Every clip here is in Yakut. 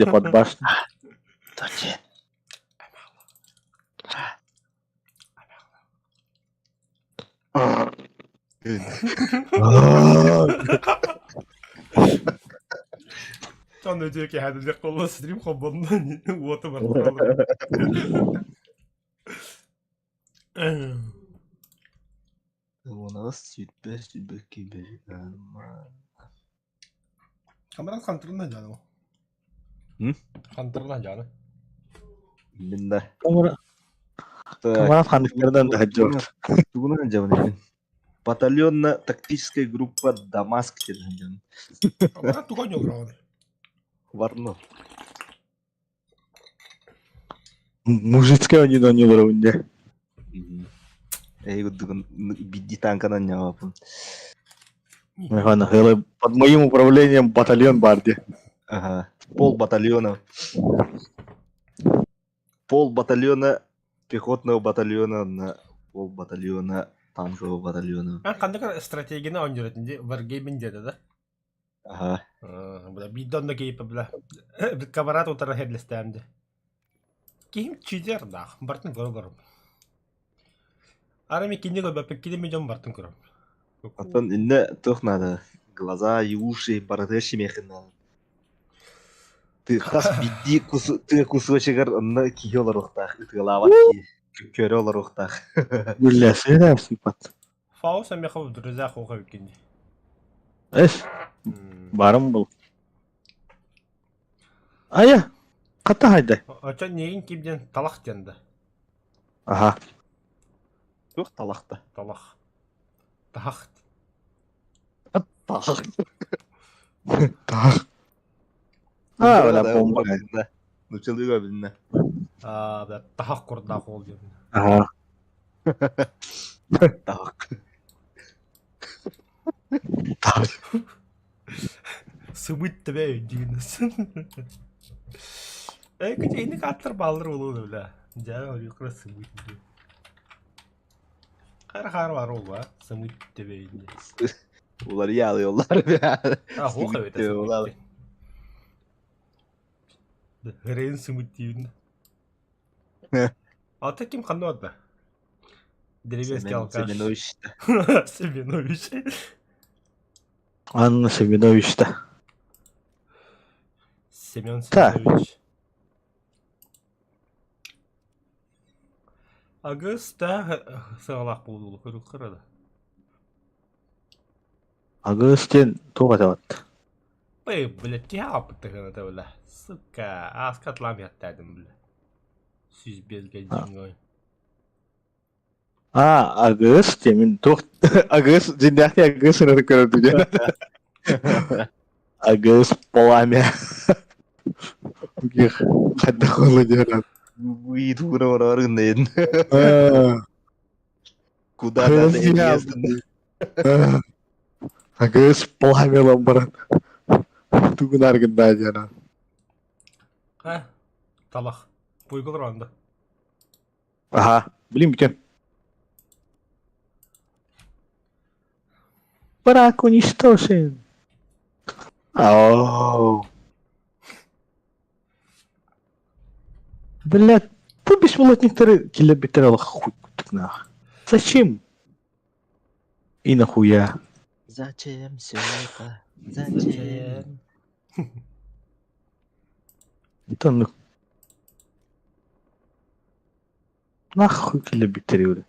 Или под башню. Чон өтө кэһэдилер колла стрим хоббонна уота бар. Уонаҕас сүүрбэ сүүрбэ киирбэ Камеран хантырына дьааны. Хантырына дьааны. Мин да. Камарат ханныктарынан да сылдьыбыт. Тугунан сылдьабын мин? Батальонно-тактическая группа Дамаск диэн сылдьабын. Камарат туган йограҕын? Варно. Мужицкай оонньууну оонньууларабын дьэ. Эһиги курдугун биирдии танканан ньаҕаппын. Под моим управлением батальон баар дии. Ага. Пол батальона. Пол батальона пехотного батальона на пол батальона танкового батальона. Эн ханнык стратегияны оонньууратын дии Wargaming диэтэ да? Аха. Бля, биирдэ онно кииппэ бля. Кабарат утары херлестэм дии. Киһим чидердаах, бартын көрө олорум. Арай мен кинини көрбөппүн, кини мен дьон бартын көрөм. Оттон иннэ туох наада? Глаза и уши барытыгар симиэхин наада. Ты хас биирдии кус тыа кусочегар онно киһи олоруохтаах, ытыалаабат киһи, көрө олоруохтаах. Бля, сыра сыпат. Фаус эмиэхэ в друзьях оҕо эбиккин дии. Эс, барым был. Ая, хата хайда? Очон нигин ким диэн талах диэн да. Аха. Туох талахта? Талах. Тахах. Тахах. Тахах. А, бля, бомба. Нучалыга билинэ. А, бля, тахах курдаах ол диэн. Ага. Тахах. Тахах. Сымыт тебе өйдүүнэс. Э, кыча инник аттар бааллар буолуо бля. Дьэ, ойукра сымыт дии. Хара хаар бар ол ба, сымыт тебе өйдүү. Уларыйа алыаллар бля. А, хуох эбит сымыт. Хрен сымыт диибин. А ты ким ханна барда? Деревенский алкаш. Семенович. Семенович. Анна Семенович да. Семен Так. Семенович. Агыс та сыалаах буолуу көрүк да. Агыс диэн туох этэ Ой, блядь, киһи ааппыттыгына бля. Сука, ааска атлаам яттаадым, бля. Сүүс биэсгэ дьиҥой. А, агыс диэн мин туох агыс дьиҥнээхтии агыс эрэ көрөрдүм диэн. Агыс пламя. Хайдах буолла диэн. Уи тугуна барар гыннайын. Куда надо место. Агыс пламя баран. Тугун аргыннаа диэн. А, талах. Буйгулар онда. Аха, блин, бүтэн. Враг уничтожен. Ау. Блядь, бу беспилотниктары киллэрбиттэр олох хуй нах. Зачем? И нахуя? Зачем все это? Зачем? Это ну... Нахуй киллэрбиттэрий били.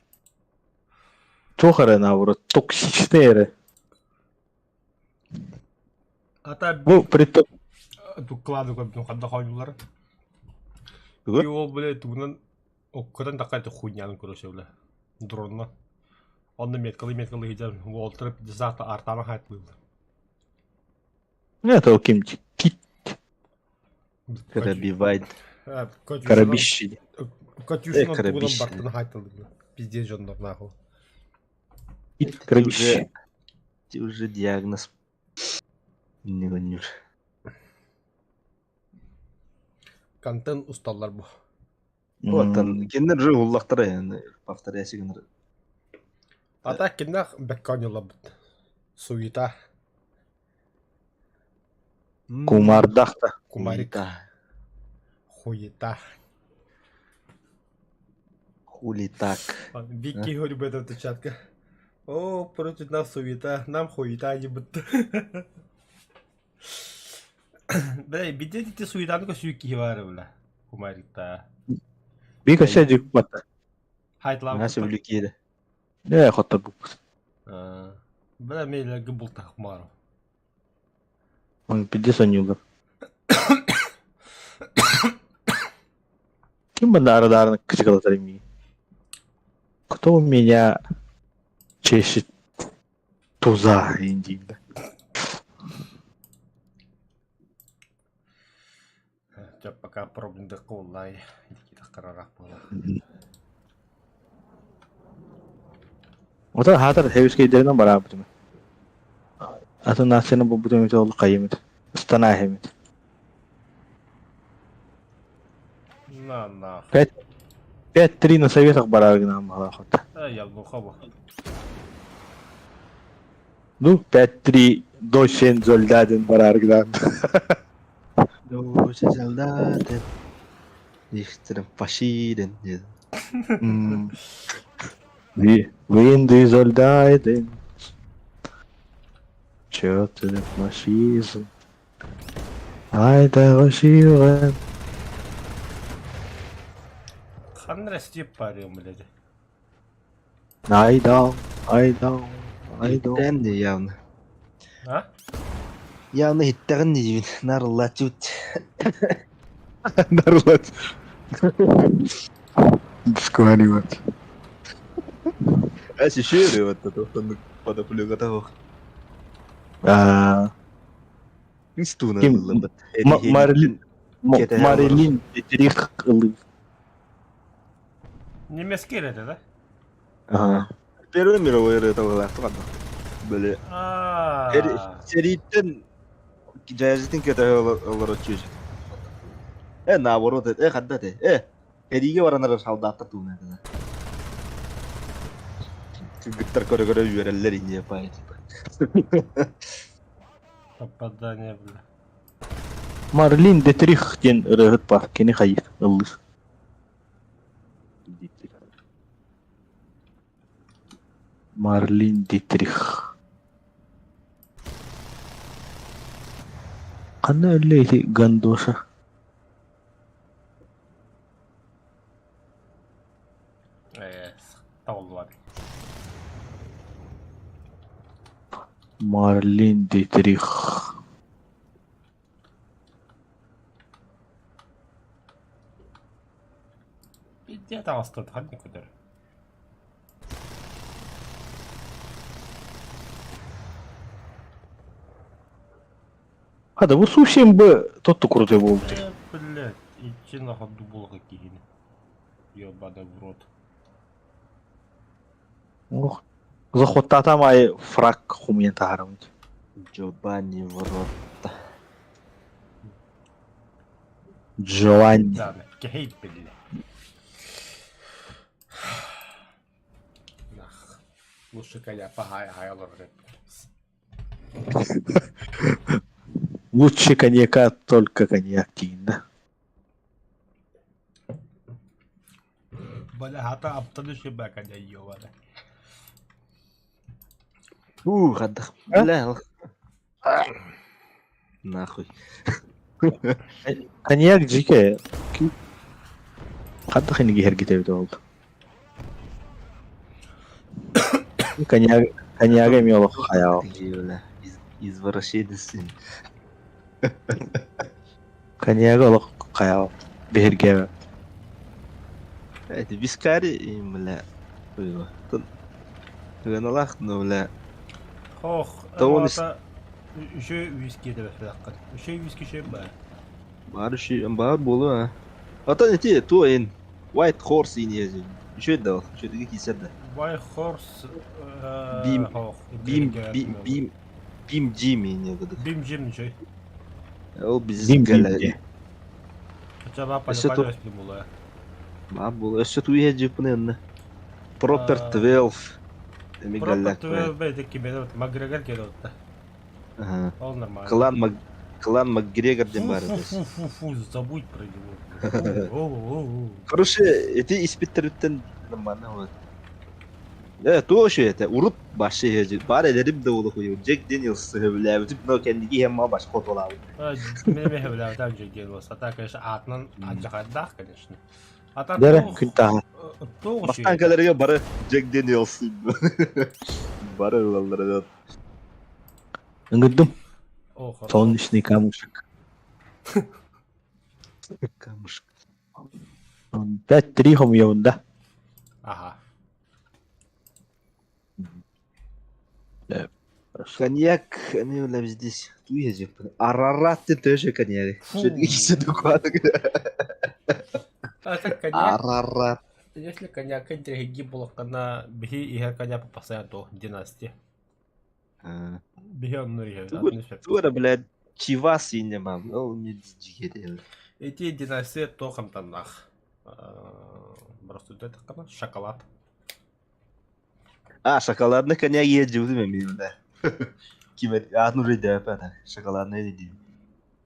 Туох эрэ наоборот токсичнай эрэ. Ата Бу притом дукладу көрдүм ханна хойулар. Тугу? И ол бile тугунан оккотон такка хуйнянын көрөсө бile. Дронна. Онно меткалы меткалы хидер Уолтер завтра артама хайтлыылар. Нет, ол ким кит Карабивайт. Карабище. Катюшина тугунан Карабище. бартын хайтылдым. Пиздец дьоннор нахуй. Кит карабище. Ты уже диагноз не гонюр. Контент усталлар бу. Оттон кинилэр уже уллахтара yani повторяйся гынар. А так киннах бэккэ оонньууларбыт. Суета. Кумардах да. Кумарик. Хуета. Хули так. Вики говорю, в этом чатка. О, против нас суета, нам хуета не будто. Бля, бите ти суетаны көсүү киһи бар бля. Кумарикта. Би көсө дьүк батта. Хайтлаабыт. Наша бүлүкиэрэ. Ээ хотторбуппут. Бля, мейлерге бултах маару. Он пиздец онньуулар. Ким манна арыдаарына кычыкалатар имии? Кто у меня чешет туза индиинда? Чэ, пока пробундахха уллаай, итикитах буола. Ота хаатар хэвискейдеринэн бараабытым. Атын нацияны булбутум эмит ол хайымыт. Станаа эмит. На нахуй. Пять 5-3 на советах бараагынан баҕалаахот. Эй, ялгуха бу. Ну, 5-3 дощен зольдаден барааргынан. Дощен зольдаден. Ихтерен фашиден диэн. Винды зольдаден. Чё ты фашизм? Айда фашизм. Ханна эрэ Степ парыам блядь. Айда, айда, айда. Иһиттээн дии явно. А? Явно иһиттэҕин диибин, нарыллааччыбыт. Нарыллааччы. Дискуаривать. А сишири вот это оннук подоплёката суох. Аа, Институна Ким? ылларбыт. Марлин Марилин Дитрих ылыы. Немецкий это, да? Ага. Первый мировой это была. Били. А. Сэрииттэн дьайазытын кэтэ олороччу. Э, наоборот, э, хадда те. Э, эриигэ баран эрэр солдаттар туһунан этэ. Кыргыттар көрө-көрө үөрэллэр иньэ пай типа. Попадание, бля. Марлин Детрих диэн ырыаһыт баар, кини хайыыр, ыллыыр. Марлин Дитрих. Ханна өллө ити Гандоша? Э, табыллыбат. Марлин Дитрих. Пиздец таҕыста ханна көтөр. А да бу совсем бы тот крутой был. Э, блядь, идти на ходу было киһини. Ёбаный в рот. Ох, захваттаатам аайы фраг хумуйан таһаарабыт. Джобани в рот. Джованни. Да, кэһэй биллэ. Нах. Лучше коня пахай олорор Лучше коньяка только коньяк диин да. Бля, хата аптан үчүгэй коньяк ёбана. Уу, хаддах. Бля, нахуй. Коньяк дьике. Хаддах инigi hergite oldu. Коньяк коньяга эмиэ олох хайаа. Бля, извращенец. Коньяга олох хайаа. Биһиргээбэ. Это вискари и, бля, было. Ыаналаах, но, бля, Ох, Да он это еще виски деп Еще виски еще баар. Баар үші, баар буолуо а. Оттон ити туо ин White Horse ин иэзин. Үчүгэй да ол, үчүгэйдик киирсэр да. White Horse Бим Бим Бим Бим Бим Джим ине кудук. Бим Джим үчүгэй. Ол биз Бим Бим гэлэ. диэ. Оччоҕо Өссө ту палепале буолуо. баар буолуо. Өссө туу иһэ дьыппын инна. Proper Аа, 12 эми Proper галлаак 12 бэйдэ кимиэнэ Макгрегор кэлэ Аха. Ол нормально. Клан Мак Клан Макгрегор диэн Фу, баар фу, этэ. фу, фу, фу, забудь про него. Фу, о, о, о. Короче, эти испиттериттэн нормально вот. Э, туох этэ, урут башы баар эдэрим да улахуйу Джек Дэниелс сөбүлээбитим, но кэнники иһэн маа башка хотуолаабыт. Мен эмиэ сөбүлээбэтим Джек Дэниелс. А так, конечно, аатынан алдьархайдаах, конечно. А так Дэрэ туох күн тааһа. туох Бастаан үчүгэй. кэлэргэ бары Джек Дэниелс бары ылаллара. Ыҥырдым. О, хорошо. Солнечный камушек. Камушек. 5-3 хомуйабын да. Ага. Хорошо. Коньяк, они бля здесь. Туя Арарат ты тоже коньяк. Фу. Это коньяк. Арарат. Если коньяк интриги булаххана биһи иһэр коньяк постоянно то династия. Биһи оннур иһэр. Тура, блядь, Чивас инне мам. Ол мне дигеде. Эти династия то хамтаннах. Просто это шоколад. А, шоколадный коньяк ежибитим эми да. Ким атын урейдээпэ шоколадный дии.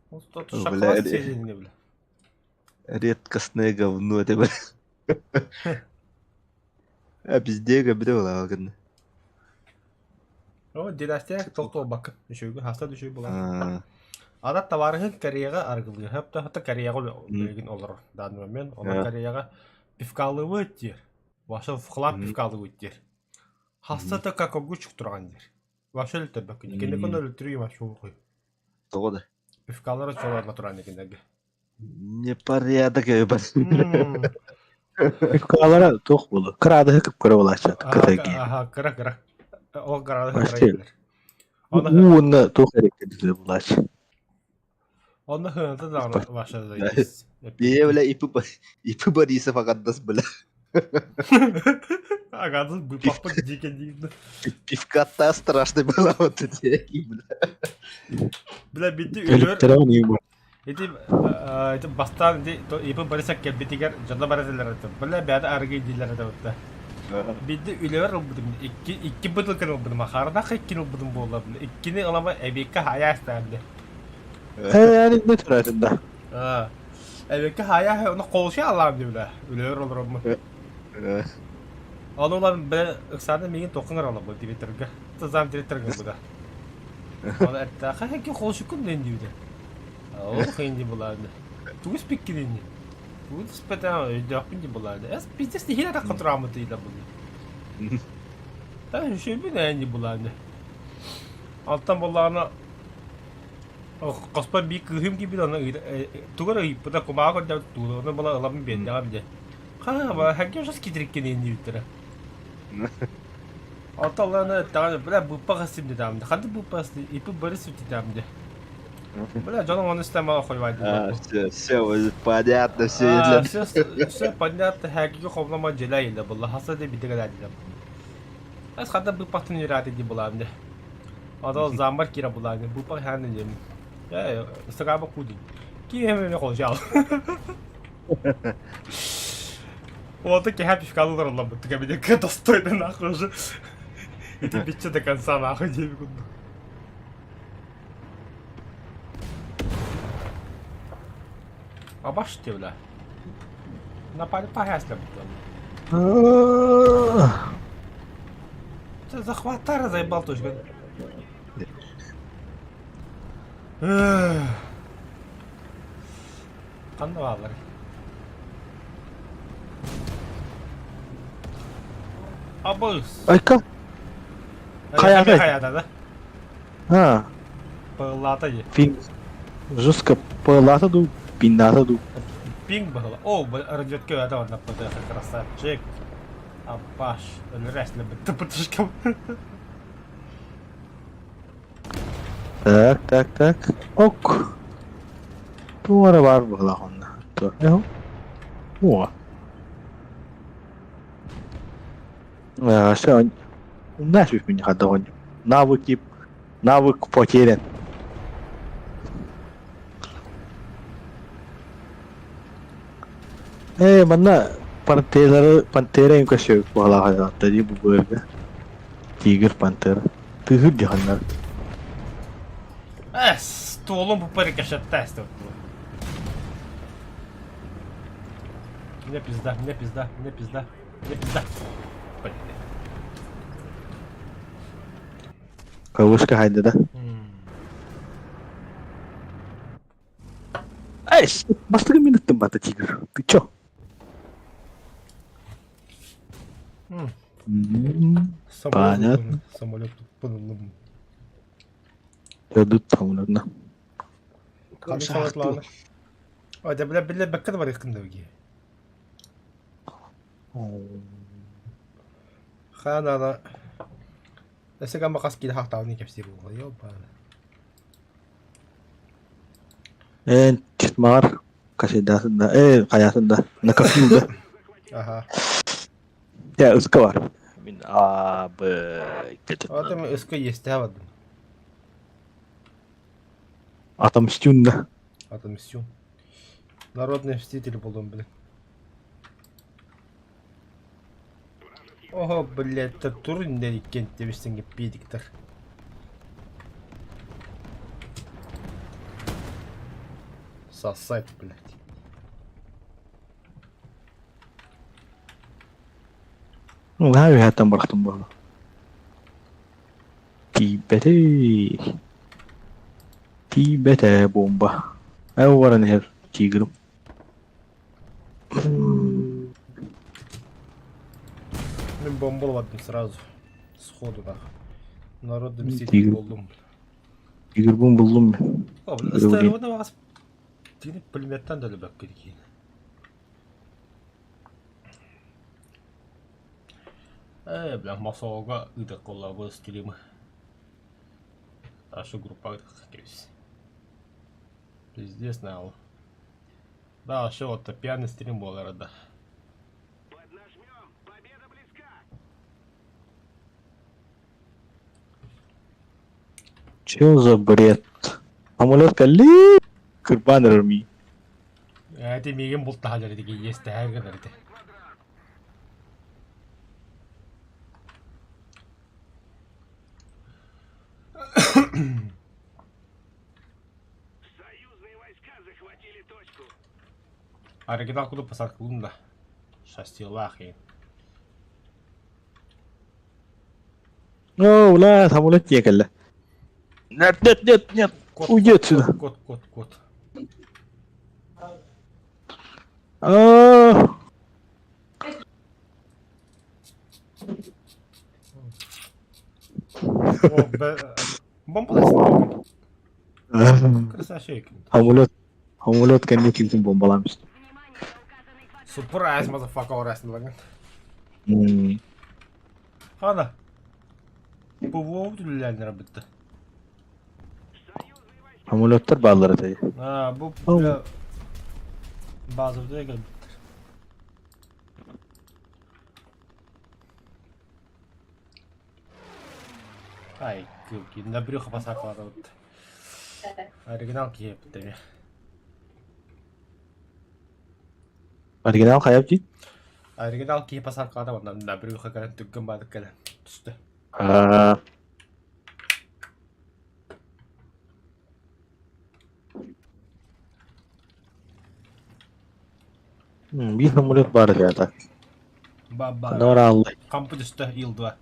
Шоколад сиэжинни бля. Редкостное говно это бля. А пиздега бile буолаа гынна. О, династия толтуобакка үчүгү хаста үчүгү буолар. Ада табаарыһын Кореяҕа арыгылыыһап да хата Кореяҕа билигин олорор данный момент. Онон Кореяҕа пивкалыыбыт диир. Вообще в хлам пивкалыыбыт диир. Хаста да как огурчик турган диир. Вообще өлтөрбөккүн. Кинекон өлтүрүү вообще угуй. Тоҕо да? Пивкалары чолорно туран кинилерге. Непорядок эбэр. Пивкалара туох буолу? Кыраадыһы кып-кыра буолааччы кытайги. Аха, кыра-кыра. Ол кыраадыһы Вообще. кыра иһиллэр. Уу уонна туох эрэ буолааччы. Онно хыната даҕаны вообще заебись. Бэйэ бля ИП Борисов агардас бля. Агардас быпаппыт диэки диир. Пивката страшный была вот эти бля. Бля бити өлөр Ити ити бастаан ити ИП Борисов кэлбитигэр дьоно бар этилэр этэ. Бля бэйэтэ арыгы дииллэр этэ бутта. Биирдэ үлэбэр ылбытым икки икки бытылканы ылбытым ахаардаах иккини ылбытым буолла бля иккини ылама эбиэккэ хаайа бля. Э, не туратын да. Эбиэккэ хаайа ону холуша алаам дии бля үлэбэр олороммун. Ону ылан бля ыксааны миигин тоққун ыралабы директорга. Зам директорга буда. Оны этте хаһан холушуккун ден диибитэ. Ол хин ди булааны. Тугу испиккин ини? Тугу испэтэ өйдөөхпүн ди булааны. Эс пиздец тиһиэ да котураамыт ыйда булла. Та үшөбүн эн ди булааны. Алтан буллаана хоспор биир кыыһым киирбит аны тугу эрэ ыйыппыта кумааҕы көрдөбүт тууну ону була ылабын биэрдэҕим дьэ. Хаа хагге ужас китриккин ини диэбиттэрэ. Оттон аны эттэҕинэ бля быыппах истим диэтэҕим дии. Ханнык быыппах истим ипи Борис диэтэҕим дии. Бля дьонуҥ ону истэн мало хуйбай А, все, все, понятно, все. А, все, все понятно, хэгиги хомломо дьэлэ илэ булла. Хаса де биде гэлээ Эс хата быыппахтын үрэати ди булаам де. Ото замбар кира булаам де. Быыппах хааны дем. Э, сыгаба куди. Киэм эме холжал. Вот таки хэппи шкалылар олорбут кабинетка достойно нахуй уже. Ити биччэ до конца нахуй диэби курдук. Абаш бля. Напали погасля Ты захватара заебал точка. Ханна бааллар? Абыс. Айка. Хайаҕай? Хайата да? А, Пыллаата дии. пинг. Жестко пыллаата дуу, пиннаата дуу. Пинг быһыла. О, разведка это онно ПТХ красавчик. Апаш, өлөрөслө бітті ПТшка. Так, так, так. Ок. Туора баар быһылаах онно. Туора. О. Все, нафиг меня ходовань. Навыки, навык потерян. Ээ, манна пантералары пантера көсө баҕалаах дии бу быарга. Тигр, пантера. Тыһыр дьаһаннар. Эс! Стволом по рикошеттасть. Мне пизда, мне пизда, мне пизда, мне пизда. Блин. Кавышка хайда да? Эй, бастыгы минуттым бата тигр. Ты чё? Понятно. Самолет тут Дадут самолетна. Самолетлааны. Ой, да бля, бля, бэккэ да барыаххын да бигии. Хаан ана Өссө гамма хас киилэ хахтаабын кэпсиир буолла, ёбааны. Эн читмаар кашайдасын да, хайасын да, накопил да. Аха. Я ыска бар. Мин А, Б, Ата мен ыска иэстэһэ бардым. Отомстюн да. Отомстюн. Народный мститель буолуом блин. Ого, блядь, тур иккен тебистенге педиктер. Сосать, блядь. Ну, үһэттэн барахтым буолла. Тиийбэтэ. Тиийбэтэ бомба. Ай баран иһэр тигрым. Мен бомбалабаттым сразу. Сходу нах. Народный мститель болдум. Тигрбун буллум мен. О, ыстарыбына бағас тигини пулеметтан да өлбөк кирикин. Э, бля, масоога ыытар коллабы стримы. Ашу группа кебис. Пиздец нал. Да, ошо вот пьяный стрим буолара да. Чё за бред? Самолет кэлли кырбаан эрэр мии. Ээ, ити миигин бултаһалар ити иэстэһэр гынар ити. Оригинал курдук посадкалыым да. Шастилаах иин. О, бля, самолет тиийэ кэллэ. Нет, нет, нет, нет, Кот, уйди кот, отсюда. кот, кот, кот. А, О, бомбалайсың. Красавчик. Самолет, самолет кэннэ кимтин бомбалаан түстэ. Surprise, motherfucker, орасың М, Хана. ПВО үлэлээн бытта. Самолеттар бааллар этэ. А, бу Ол. бля базовая кэлбиттэр. Ай, кылки, на брюхо посакалар вот. Оригинал киэптеми. Оригинал хайап дии? Оригинал киһи посадкалата вот на брюхо кэлэн түргэн баадык кэлэн түстэ. А, биир самолет баар этэ ата. Ба-ба. Ханна барааллай? Хампы түстэ Ил-2.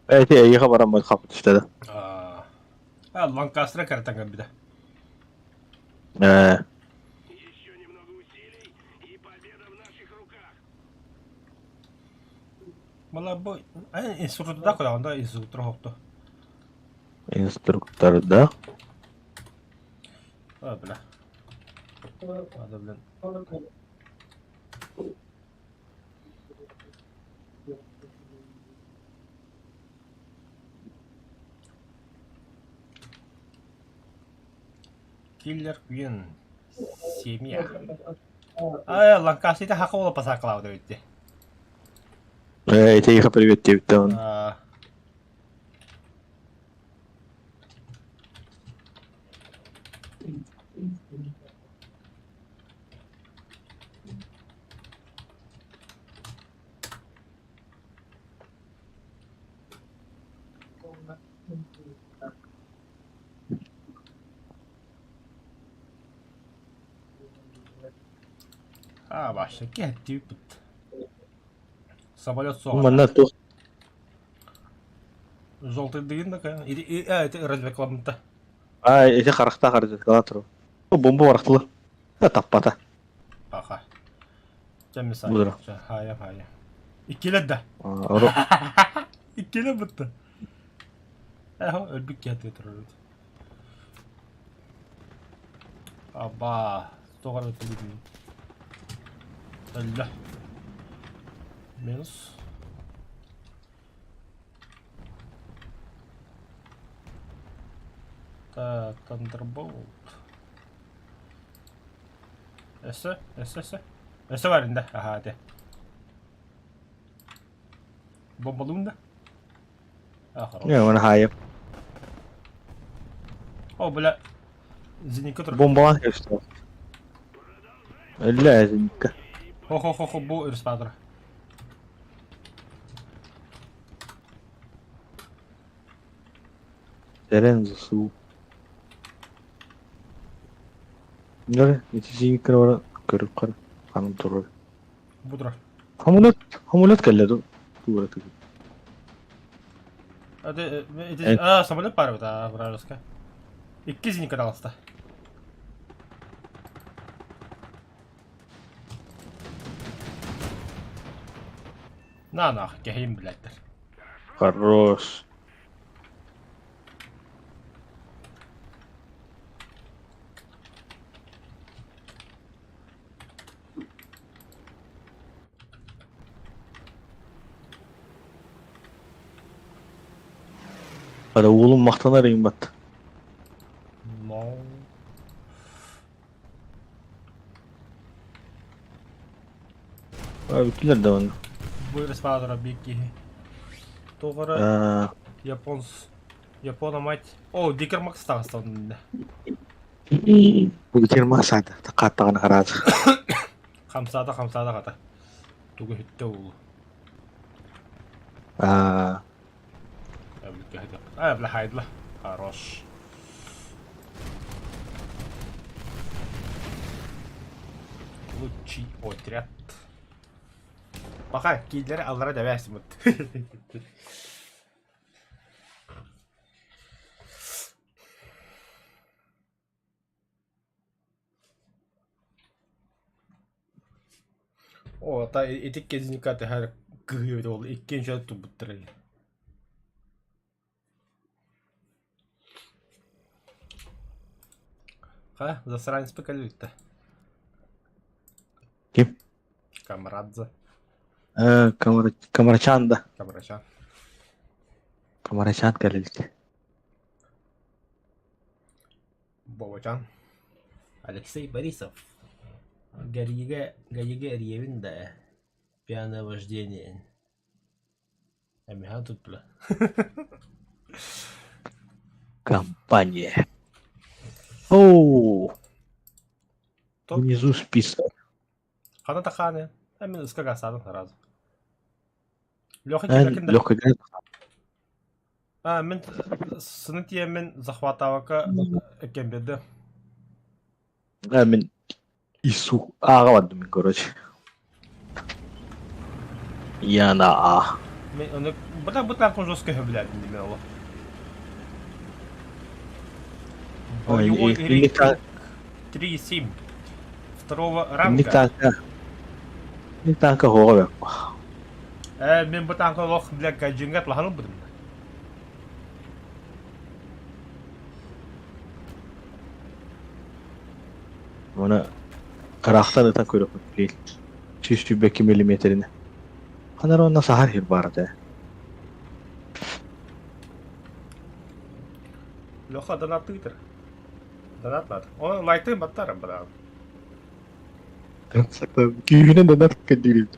Эти эйиэхэ бараммыт хапы түстэ да. А, Ланкастера кэрэтэн кэлбитэ. Ээ, Мала бу инструктор куда онда инструктор хопту. инструктор да? А, бля. Надо, блин. Киллер Квин. Семья. А, Ланкастер хакы посакалау да битти. Ээ, ити эйиэхэ привет диэбиттэ он. А, А, вообще кэттииппит. Самолет суоҕа. Манна туох Желтый да или это развекламта. А, эти харахтаах развекламатор. Бомба барахтылар. Таппата. Аха. Чэ, хайа хайа. Иккилер да. Иккилер бутта. Эхо, өлбүт киһи турар. Аба, тоҕо өтүлүгүн. Өллө. Минус. Так, Thunderbolt. Өссө, өссө, өссө. Өссө бар инде. Аха, ити. Бомбалуун да? А, хорош. Не, оны хайып. О, бля. Зенитка тұр. Бомбалаан кэбистэ. Өллө зенитка. Хо-хо-хо-хо, бу өрүс баатыра. Терен засу. Нөрэ, ити зенитка бара көрүп кара. Ханын турар. Бу турар. Самолет, самолет кэллэ ду. Тура тыгы. Это, это, а, самолет пара а, вражеская. Икки зенитка даласта. На нах, кэһиим блядь. Хорош. Hadi oğlum mахтанар бат. No. Бүтүлэр да оны. Бу респаратора биир киһи. Тоҕо эрэ японс Япона мать. О, Дикер Макс таҕыстан Бу Дикер Макс аата хааттаҕына хараат. Хамсаата хамсаата хата. Тугу хүттэ уулу. Аа. А, бля, хайдла. Хорош. Лучший отряд. Пока киллери аллара дэбээсимит. О, та ити кезиника тэһэр кыһыы ол иккинчи тубуттар Ха, засранец покалилитте. Ким? Камрадзе. Э, Камарачан да. Камарачан. Камарачан кэлилит. Бобочан. Алексей Борисов. Горига, Горига эрийэбин да пьяное вождение. Эмиһа тут бля. Компания. Оу. Топ. Внизу список. Хана таханы. А мен ыскага садым сразу. Леха Эн ким да? Лёха играет. А, мен сыны тиэммин захватабакка кэмберде. А, мин Ису ааҕа бардым мин, короче. Я на А. Мен оны быта быта жестко хөбүлээтим диме оло. Ой, Боевой инник рейтинг 3,7. Второго инник ранга. танка. Инник танка хоҕо бэк. Э, мен бытаанка олох бля гаджингат лаханыл бытым. Оны ыраахтан ытан көрөхпүт билин. 122 миллиметрини. Ханар онно саһар хир баар этэ. Леха донат тыытыр. Донат надо. Он лайтын баттарым быдаан. Күүһүнэн донат кэлдиирин.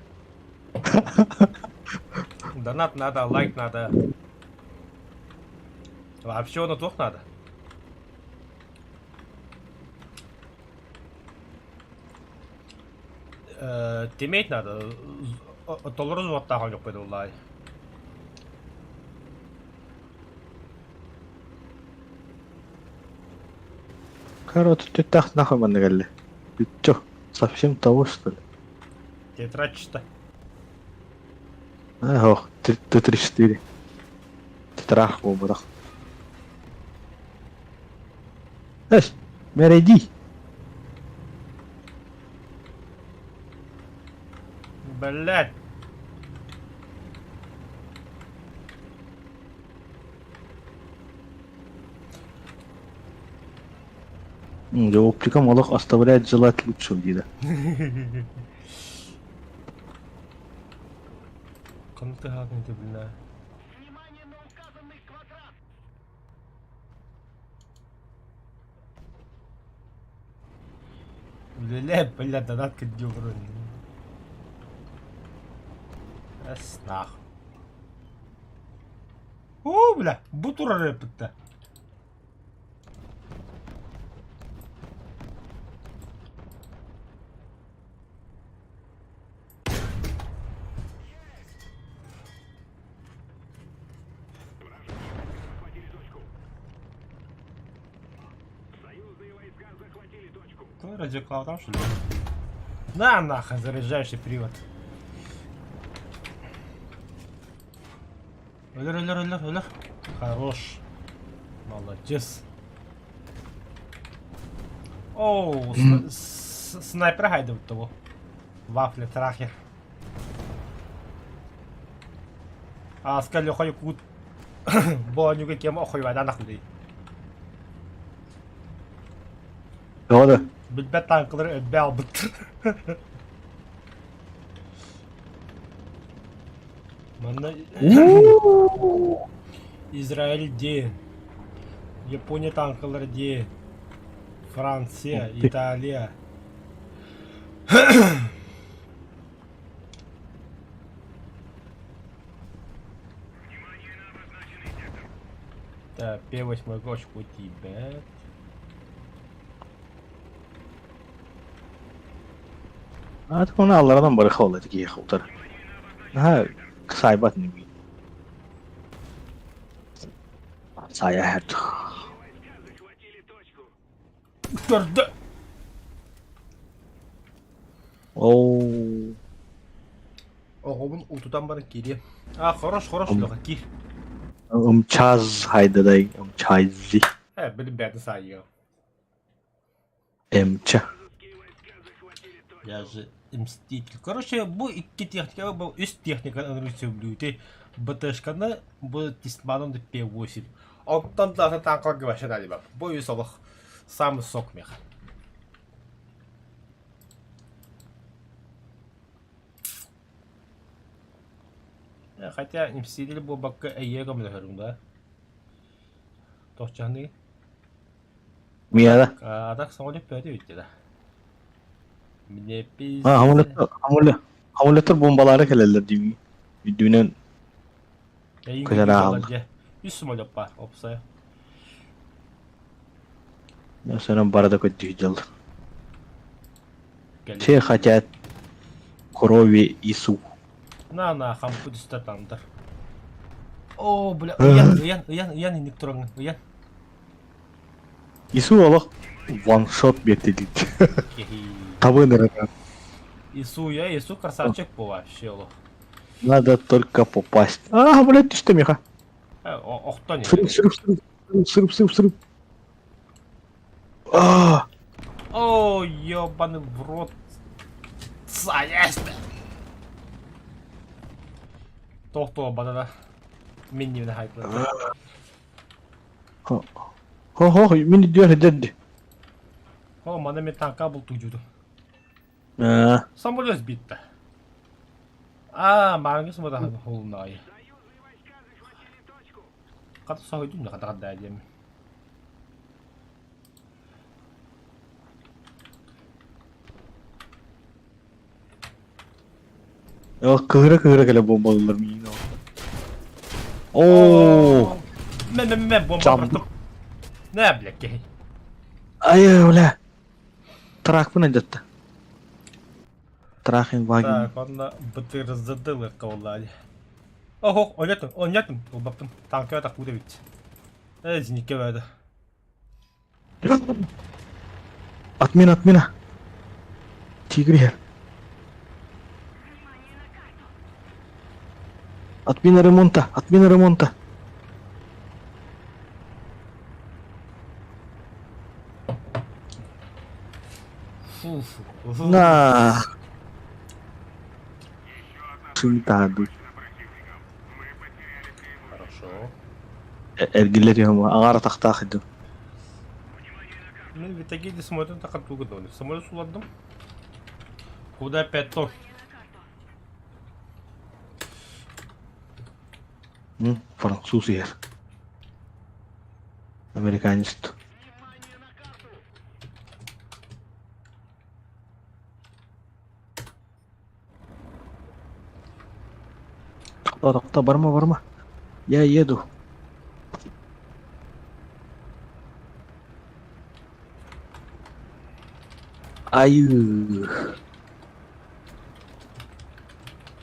Донат надо, лайк надо. Вообще оно туох надо. Э, тиммейт надо. Толору уоттааҕын жоқ буоллаай. Короче, түттах нахуй манна кэллэ. Бүтчө. Совсем того, что ли? Тетрачта. Ох, Т-34. Тетрах буолбатах. Эс, мэрэйдии. Блядь. Оптикам олох оставляет желать лучшего дида. Ханнык тыһаатын ити билнэ. Үлэлээ, бля, донат кирдии олорон. Эс, нах. Оо, бля, бу турар эппитте. Кто радиоклав там, что ли? На нахуй, заряжающий привод. Өлөр, өлөр, өлөр, өлөр. Хорош. Молодец. Оу, снайпер хайдыбыт того. Вафля трахер. Ааска Леха Якут Боонньуга кем охуйбадан ахлый. Тоҕо да? Билбэт танкалары өббэ албыт. Манна Израиль дии, Япония танкалара дии, Франция, Италия. Так, П8 очко тиийбэт. Аата оны алларанан барыха ол киһиэхэ утары. Наһаа саайбат инибин. Саайа иһэр. Көрдө! Оо. Оҕобун утутан баран киириэм. А, хорош, хорош, Леха, киир. Ымчаз хайдадай, ымчайзи. Э, билим бэйэтин саайыа. Эмча. Я же мститель. Короче, бу икки техника, бу үс техника ынырык сөбүлүүтүй. БТшканы бу Тисманом П8. Оттон да танкаларга вообще да Бу үс олох самый сок мех. Хотя мститель буолбакка эйиэ көмөлөһөрүм да. Тохчаһыный? Миэхэ А так самолет бөтө бүттэ да. Мне А, самолеттар, самолеттар бомбалары кэлэллэр дии. Үрдүнэн көтөр ааһаллар. Үс самолет баар, опсайа. Сönөн бары да көттү дьыл. Все хотят крови Ису. На на хампы түстэ тандар. О, бля, ыйан, ыйан, ыйан, ыйан инник тураҥҥын, ыйан. Ису олох ваншот биэрдилит. Табын эрэ. Ису, я Ису красавчик был вообще олох. Надо только попасть. А, блядь, түстэ миха. Охтон. Сырып, сырып, сырып, сырып, сырып, сырып. А! О, ёбаный в рот. Заезд! Тохтоо банана. Мин нивне хайплар. Хо хо мин диyor дедdi. Хо мана мен танка бултуйжуду. Самолет битті. А, маңыз мыдаһын холунай. Хата соһуйдум да хата диэм. Кыһыра кыһыра кэлэ бомбалылар миин. Оо. Мен мен мен бомба бырахтым. Нэ, бля, киһи. Ай, бля. Тракпын алдьатта. Трахин вагин. Так, онно бытырыздыдылык буолла Охох, ойнотум, ойнотум, ылбаппын. Танка так куда ведь. Э, зеникке барды. Отмена, отмена. Тигр иһэр. Отмена ремонта, отмена ремонта. Фу, фу. На. Сынтаады. Хорошо. Эргиллэр юм аҥаар атахтаах иду. Мен в итоге самолетом так оттуда Самолет суладым. Куда опять то? Француз иһэр. Американец. Тохтоо, тохтоо, барма, барма. Я еду. Аю.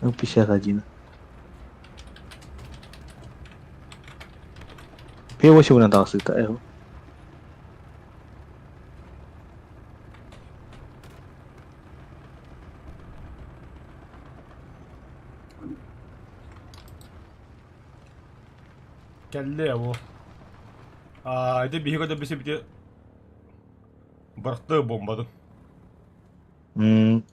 Ну, 51. П8 таҕысыыта эһу. Кэллэ ол. Аа, ити биһиги да бисибити бырахты бомбатын. М.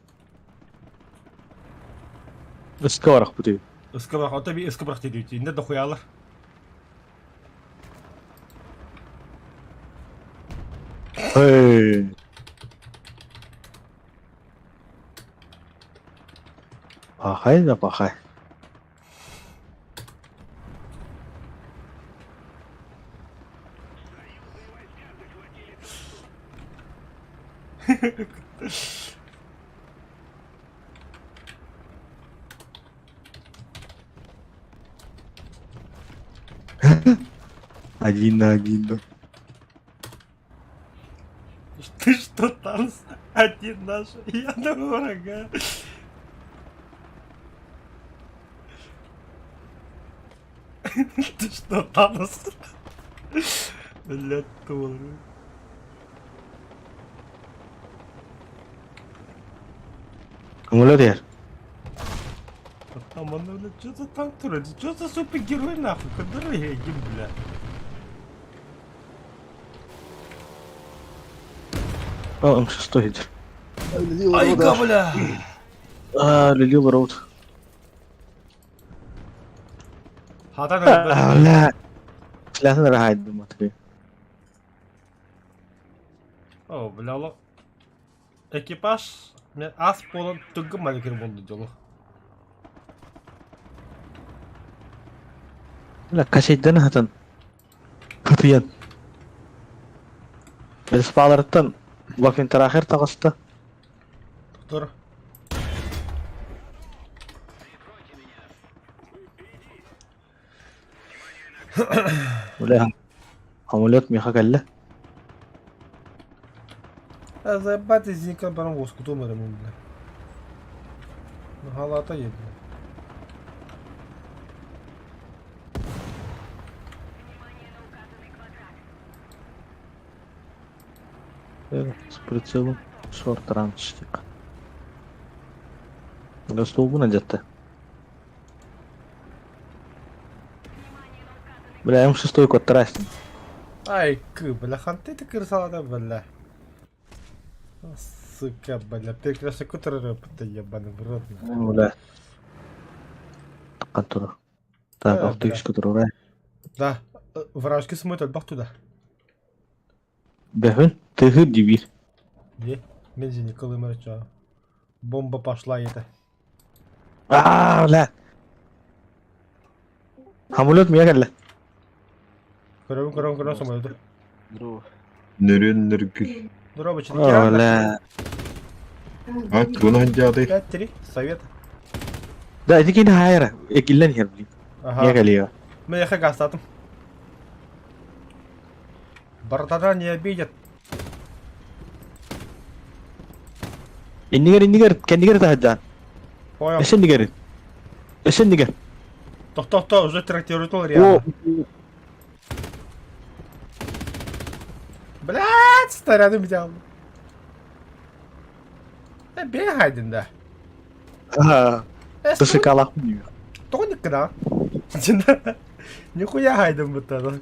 Ыска барахпыт Ыска бырах, ото би ыска бырахты диэбит. Инде дохуялар. Эй. Пахай да пахай. Один на один. Да. Ты что там один наш, я на врага. Ты что, Танос? Блядь, тур. Көҥүлэ диэр. Там он, блядь, что за танк строит? Что за супергерой нахуй? Который я ем, бля? О, М6 иһитэр. Айга, бля! Аа, Лилил Роуд. Хатан Аа, бля. Слясын раһайдым матри. О, бля, олох. Экипаж мен ас буолан тыгым маникер буолду дьолу. Бля, качайдан хатан. Хатыйан. Беспаларыттан Вафинтрахер таҕыста. Тур. Бля, самолет миэхэ кэллэ. А заебать из ника баран воскутум эрэ бля. Халата ебля. С прицелом шорт ранчик. Гостолбун одетты. Бля, М6 код трастин. Ай, кы, бля, ханты ты кырсалада, бля. Сука, бля, перекраши кутер ты ебаный в рот. Бля. Контур. Так, Да, автоикс который. Да, вражки смотрят бах туда. Бэхүн, тыһы дибир. Где? Мензи Николай Марча. Бомба пошла это. Аа, бля. Самолет миэхэ кэллэ. Көрөбүн көрөбүн көрөбүн самолету. Здорово. Нөрүн нөргүл. Здорово, О, бля. А, тугун сылдьаатый? 5-3, совет. Да, ити кини хайра. Экиллэн иһэр, блин. Ага. Миэхэ кэлиэ. Миэхэ гастатым. Братана не обидят. Иннигэр, иннигэр, кэннигэр таһырдьаан. Понял. Өссө иннигэр. Өссө иннигэр. Тохто, уже трактирует он реально. Блядь, снарядом взял. Да бегай, да. Аа, Э, Тысыкалах. Тоник, да. Нихуя хайдым бутта.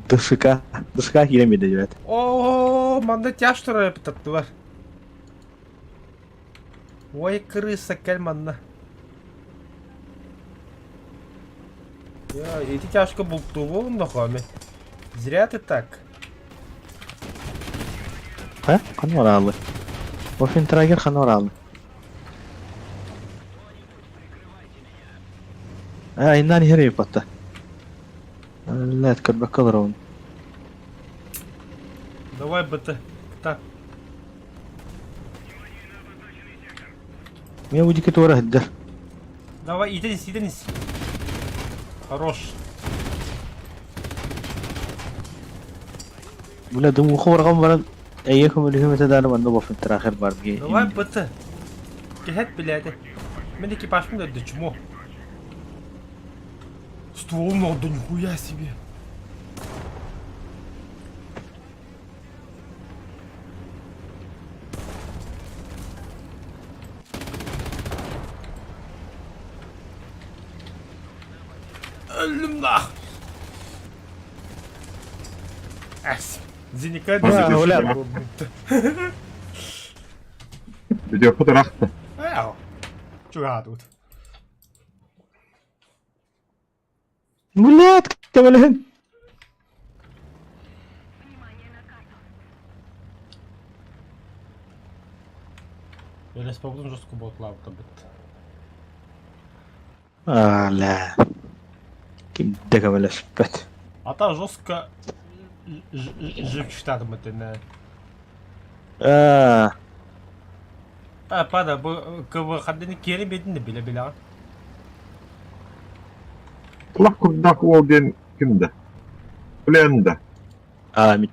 ДШК. ДШК киирэн биэрдэ диэбэт. О, манна тяж турар таптылар. Ой, крыса, кэл манна. Я, эти тяжко бултуубун нохоми. Зря ты так. Хайа, ханна бараалы? Офентрагер ханна бараалы? Э, айнаан иһэр эбит Лэт көрбөккө олоробун. Давай БТ. Так. Мен бу диэки туора сылдьар. Давай, итен ис, итен ис. Хорош. Бля, дымуху барган баран эйэ көмөлүһүм этэ дааны манна Вофентрагер бар Давай БТ. Кэһэт билээти. Мин экипажпын өлдө чмо. Ствол надо, нихуя себе. Өллүм нах. Эс. Зиника Да, оля. Видео рахта. Ау. Чугаадут. Блядь, көмөлөһүн. Өлеспобутун жестко ботлаабыта бит. А, ля. Ким да көмөлөспөт. Ата жестко живчтатым этене. А, А, пада, бу КВ хаддini кери бедин де биле биле. Kulak kurdak ол ден кимде? Bilen а, ми.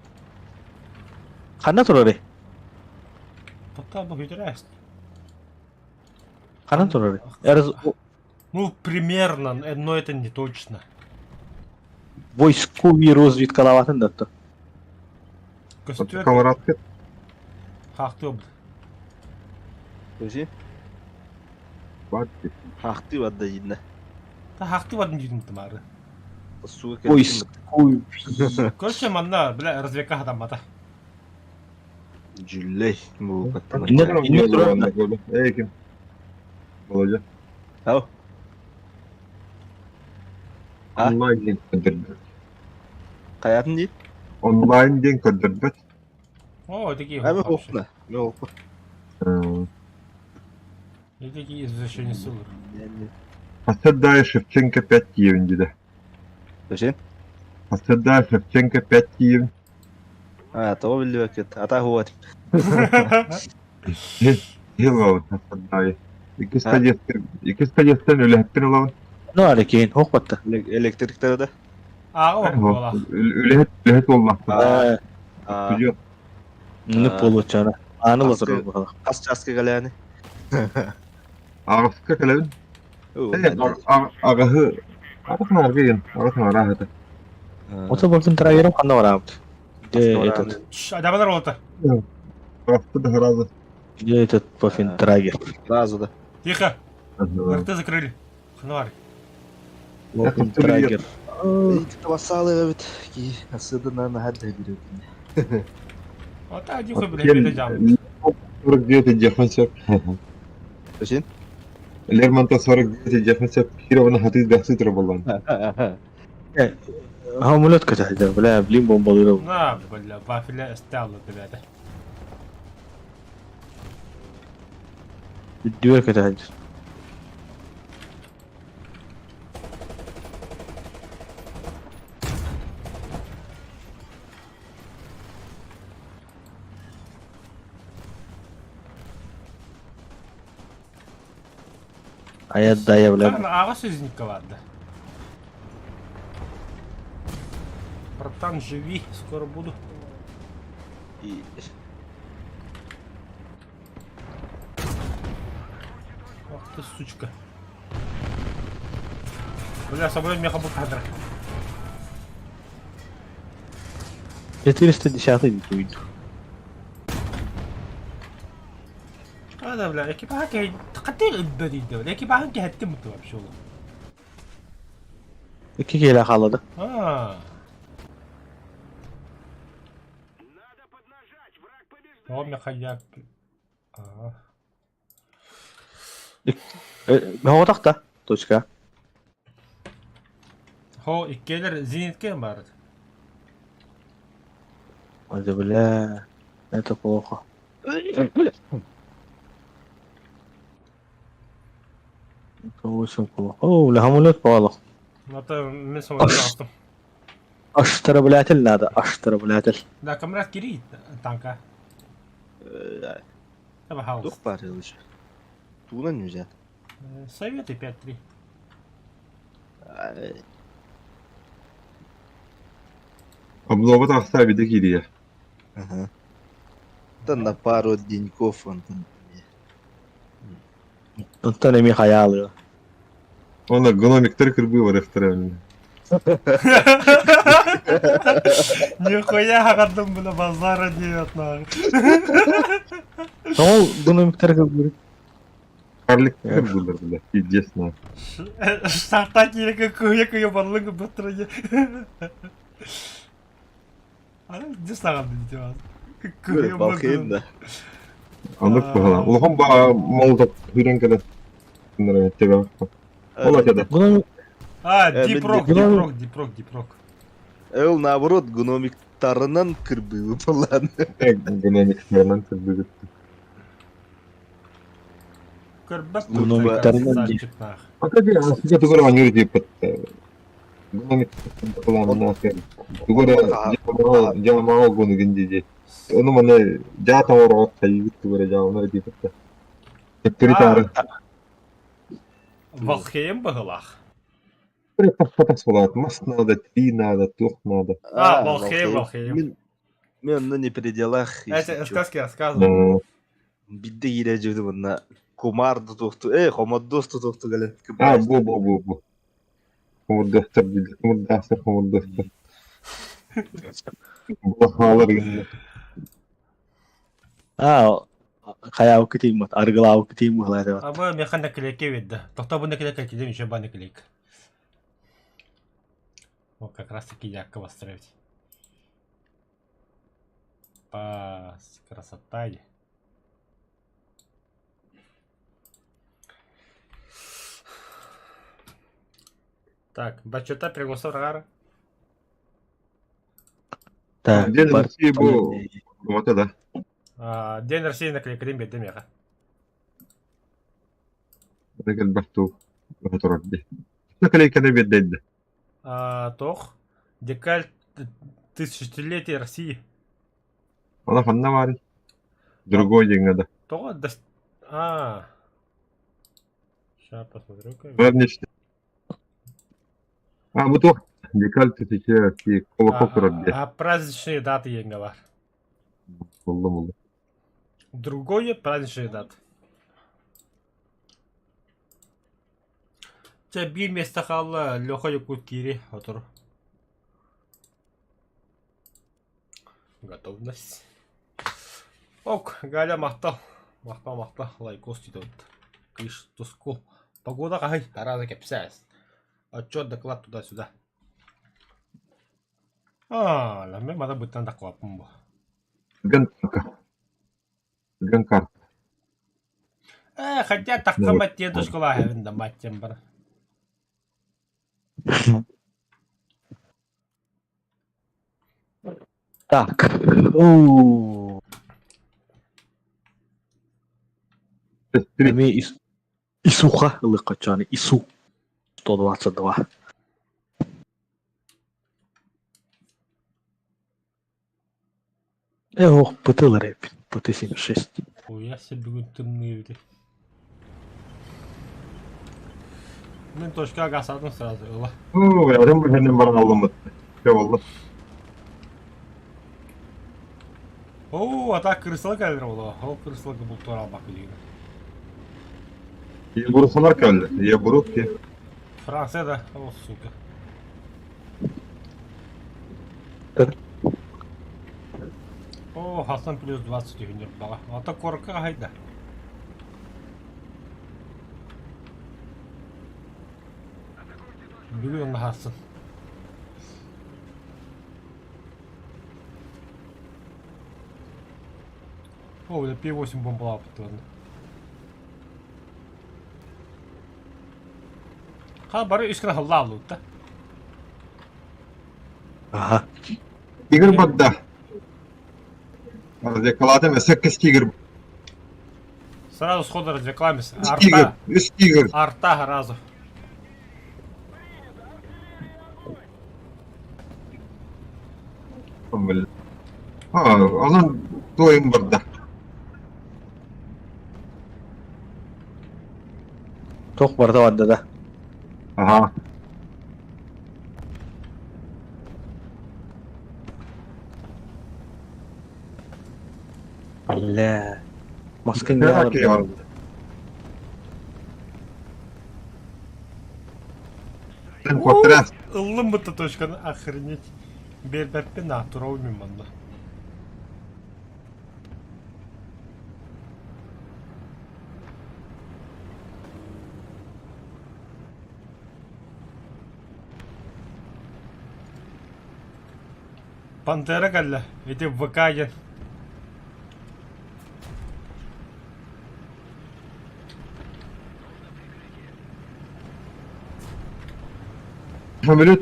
Ханна турары? Тота бу хүдүрәс. Ханна турары? Эрз Ну, примерно, но это не точно. войсковый разведкалаватын да то. Көстүөр Камаратка хакты обд. Көже? бар. Хахты бадда жинна. Та хакты бадын дүйдүм тымары. Суга кеттим. Войсковый. Көрчө манна, бля, разведка хатаммата. Жүллей бу каттама. Инне турар. Эй ким? Володя. Ау. А? Онлайн ден көдөрбөт. Каятын дейт? Онлайн ден көдөрбөт. О, такие. Ами хопна. Мен опа. И такие извращения силы. Хаседай Шевченко 5 киевин диде. Көже? Хаседай Шевченко 5 киевин. А, того билбек кет. Ата хуат. Хило Хаседай. Икки стадиястан, икки стадиястан үлэһэттин олабын. Ну, алекин, хохпатта. Электриктерде да. А, о, буола. Үлэһэт, үлэһэт боллахпын. А, А, а, ну получана. Аны Аскы- латыр бахала. кас часка галяны. Ағысқа кэлэбин. Ағаһы Ағас наргыйын, ағас нараһыты. Ото бортун травером ханна барабыт. Где этот? Адамалар болото. Ағасты да харазы. Где этот Вофентрагер? Сразу да. Тихо, рты закрыли. Ханвар. Вофентрагер. Басалы бит. Ки асыдына на хадда бирет. Ата один хуй, блядь, это жам. 49 дьяхмасеп. Көже? Лермонтов 49 дьяхмасеп. Кированы хаты дахсы турбалан. Хамулет катахда, бля, блин бомбалыров. На, бля, вафеля стала, ребята. Дверь катахда. А я да, я, бля. Ага, союзника, ладно. Братан, живи, скоро буду. И Ах ты, сучка. Бля, собой меха букадра. 410 уйду. هذا بلا экипаж تقدر البريد ده экипаж هتمت вообще. Икки киһилээх хаалла да. Аа. Тоҕо Михаяк... Аа. Мөҕөтөх да, точка. Хо, иккиэлэр зенитке баар. Ой, бля, это плохо. Это очень плохо. О, бля, самолет попал. Это мен самолет астым. Оштраблятель надо, оштраблятель. Да, камрад кири танка. Давай хаус. Тух баар уже. Тугунан нельзя. Советы 5-3. Облоба тахса биде киирия. Ага. Да на пару деньков он там. Онтон эмиэ хайаалыа. Онно гномиктар кырбыы барыахтара Нихуя хаҕардым бына базара диэт наар. Ол гномиктар кырбыыр. Карликтар кырбыылар бile. Пиздец наар. Сарта киирэ кыһыйа кыйа баллыҥ быттырайа. Аны дьэ саҕан дии Кыһыйа Балкыйын да. Оннук быһалаах. Улахан ба молотов хүрэн кэлэн Ол да. Гном А, дипрок, дипрок, дипрок, дипрок. Ол наоборот гномиктарынан кырбыы буоллаан. Гномиктарынан кырбыы. Көрбөт Гномиктарынан дии. Ата дии сигэ тугар оонньуур диэппит. Гномик тугар дьаамаҕа гунугин дии. Ону маны дьаат оҥороҕут хайыгыт тугар дьаамнар диэппит. Төттөрү таары. Валхейм быһылаах. Мас надо, три надо, туох надо. А, Валхейм, Валхейм. Мин мен онно не при делах. Эти сказки рассказывал. Бидде киирэ дьүдү манна кумар тутуохту, э, хомоддуос тутуохту кэлэн. А, бу бу бу бу. Хомурдуохтар дииллэр, хомурдаахтар, хомурдуохтар. Булахаалар гынна. А, хайаабыкка тииймэт, арыгылаабыкка тииймэт быһылаата. Аба механ наклейка видно. Тохтобу наклейка кидем еще ба наклейка. Вот как раз таки ярко построить. Пас, красота. Так, бачата пригласил Рагара. Так, День России был. Вот это. А, День России наклейка дем бедемеха. Это бахту. Наклейка биэрдэ. А, тох. Декаль тысячелетия России. Она ханна баарый. Другой день надо. Тоҕо дас... А. Сейчас посмотрю-ка. А, бу туох. Декаль тысячелетия России. Колокол турар А, а праздничные даты еҥҥалар. Буллум буллум. Другое праздничные даты. Чэ, биир миэстэ хаалла Леха Якут киири отур. Готовность. Ок, Галя махтал. Махтал, махтал. Лайкос түтөт. Кыш туску. Погода хаһый? Тараана кэпсээс. Отчет, доклад туда-сюда. А, ламме мада быттан дакылаппын бу. Ган карта. Э, хотя таххамат дедушкалаах эбин да маттем бар. Так. Оу. Эми Исуха ылыккачаны Ису 122. Э, ох, ПТ рэп, ПТ-76. Хуя себе бүгүн тымныы эбити. Мин точка гасадым сразу ыла. Оо, ярым быһанын баран аллыммыт. Болла. Оо, а так крысала кэлэр буолуо. Ол крысалга бултуар албак билигин. Ебурусалар кэллэ. Ебурут ки. Франция да, о, сука. О, Хасан плюс 20 түһүнүр баҕа. Ата корка хайда. Бүгүн онно Хасан. О, бля, P8 бомбалаабыт ладно. Ха, бары үс гына халлааллыбыт да. Ага. Тигр барда. Развлекалатым өссө кыс тигр. Сразу сходу развлекламся. Үс тигр, Арта, үс тигр. арта сразу. А, онон туойум барда. Туох барда барда да. Аха. Бля. Маска не Окей, алар. Квартира. Ыллым бытта точканы охренеть. Биэрбэппин аа, тура мин манна. Пантера кэллэ, ити ВК диэн. Самолет.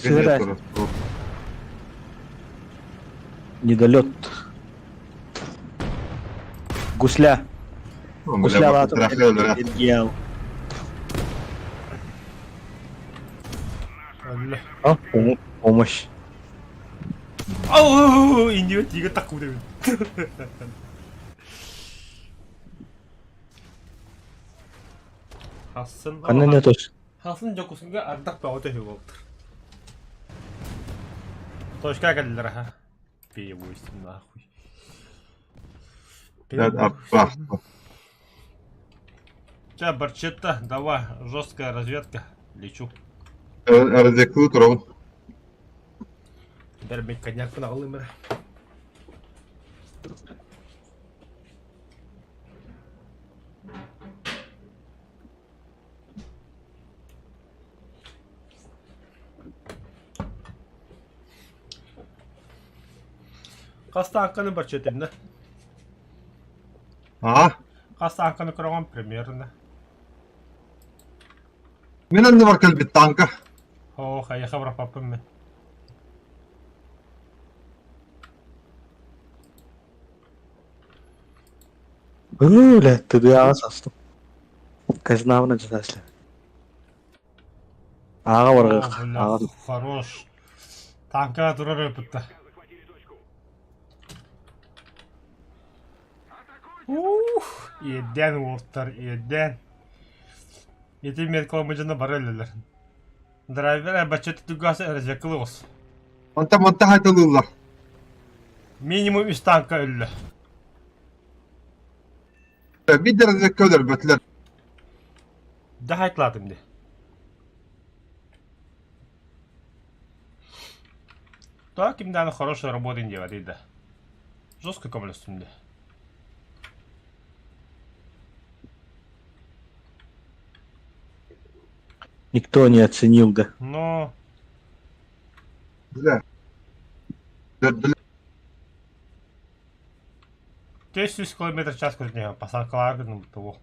Сыра. Недолет. Гусля. Гусля Гел. Өллө. А, помощь. Ау, иннибэ тиигэ такку дэбин. Хасын Ханна не тош. Хасын Дьокуускайга ардах бөҕөтө үһү буолтар. Точка кэллилэр аха. Пи-8 нахуй. Ча, Барчетта, давай, жесткая разведка. Лечу. Разведку турабын. Бэр коньякпын аҕалыым эрэ. Хас тааҥканы барчетиннэ? А? Хас тааҥканы көрөҕүн примерно? Мин анныбар кэлбит тааҥка. Оо, хайаха быраппаппын мин. Бля, тыдыаҕа састым. Казнавна дьадасле. Ааҕа барыах. Бля, хорош. Танка турар өпүттэ. Ух, иэдээн уолтар, иэдээн. Ити медкома дьоно бары өлөлөр. Драйвер бачча түггасы разведкалы ос. Онтон манта хайталыыллар. Минимум үс танка өллө. Биир да разведка өлөрбөтүлэр. Да хайтлаатым дии. Так им дааны хорошая работа делать да. Жестко көмөлөстүм дии. Никто не оценил, да. Но Бля. Өлөрдүлэр. 400 километр в час көтүнү посадкалар гынным того.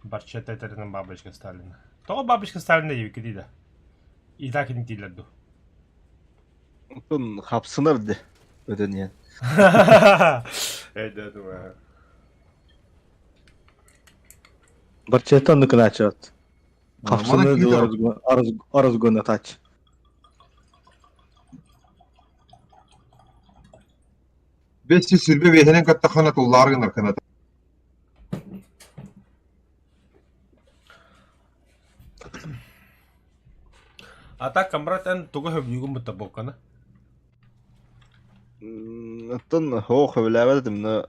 Барчета этэринэн бабочка Сталина. Тоҕо бабочка Сталина диэбиккэ дии да. И так интиилэр дуу. Онтон хапсынар де өтөн иһэн. Өйдөөтүм. Барчета оннук гынааччыбат. Мана Хапсыны киһи арызгонатаач. 500 биэһинэн каттаххына туллаары гынар кыната. А так, камрат эн тугу сөбүлүүгүн бутта буоккана? Оттон һоо сөбүлээбэт этим, но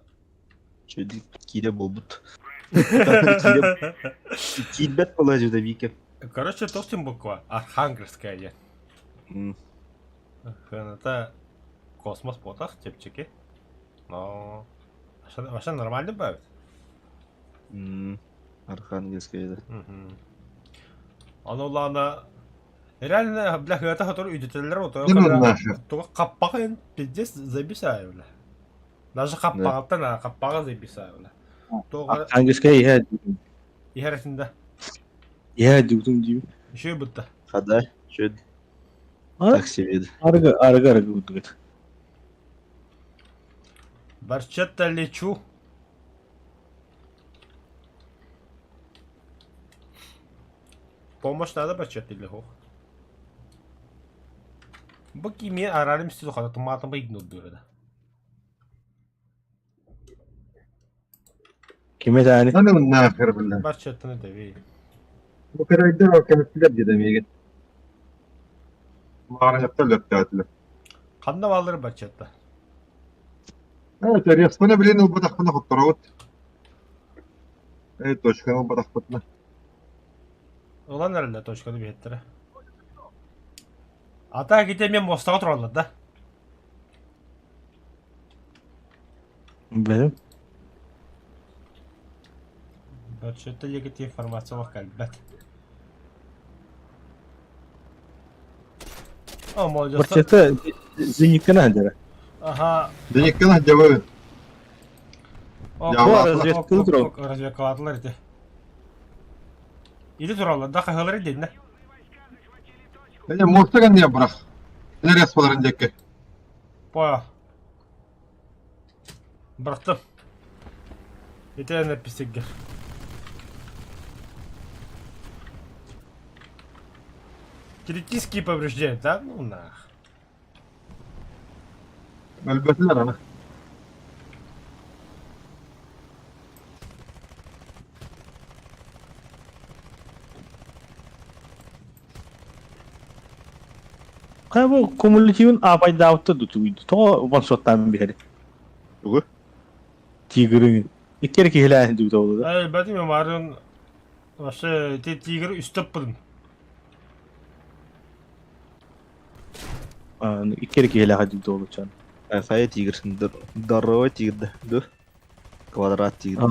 үчүгэйдик киирэ буолбут. Киирэ киирбэт буола сылдьыбыта биикэ. Короче, тохтин буква Архангельская диэн. Это космос потах, чэпчэки. Но вообще нормально бывает. Архангельская да. Ону улаана реально бля хыата хотор үйдетеллер ото Димон наша. туга хаппахын пиздец забисаю бля. Даже хаппаҕалтан а хаппаҕа записала. Тоҕо Английская иһэ иһэр этинда. иһэ дьугутум диибин. Еще бытта. Хада, чүд. Так себе. Арыгы арыгы арыгы курдук. Барчетта лечу. Помощь надо барчетта или хох? Бу кими арарым сил хата тумаатым игнордура да. Кими таани? Аны нахер бля. Барчеттаны дэви. Бу кырайдар көмүстүлэр диде миигин. Маарыһыттар löptöötүлэр. Ханна бааллар барчетта? Э, Респаны билин ылбатахпына хотторобут. Э, точканы ылбатахпытына. Ылан эрэллэр точканы биһиттэрэ. А так ити эмиэ муостаҕа тураллар да? Билим. Баччата диэки информациялах кэлбэт. О, молодец. Баччата зенитканы сылдьара. Аха. Зенитканы сылдьабын. Разведка турал. Разведкалаатылар ити. Ити тураллар да хаһыалар дэннэ. Эне муоста кэнниэ бырах. Нерес боларын диэки. Понял. Бырахтым. Ити написиггер. Критические повреждения, да? Ну нах. Өлбөтүлэр аны. Хайа бу кумулятивын аапайдаабыта дутугуйду. Тоҕо ваншоттаан биһэри? Тугу? Тигрыҥ. Икки эрэ киһилээн дуу тоҕо да. Эй, бәтим марын вообще ти тигр үстөп быдым. Икки эрэ киһилээх дуу тоҕо чан. Хайа тигр, здоровый тигр, да? Квадрат тигр.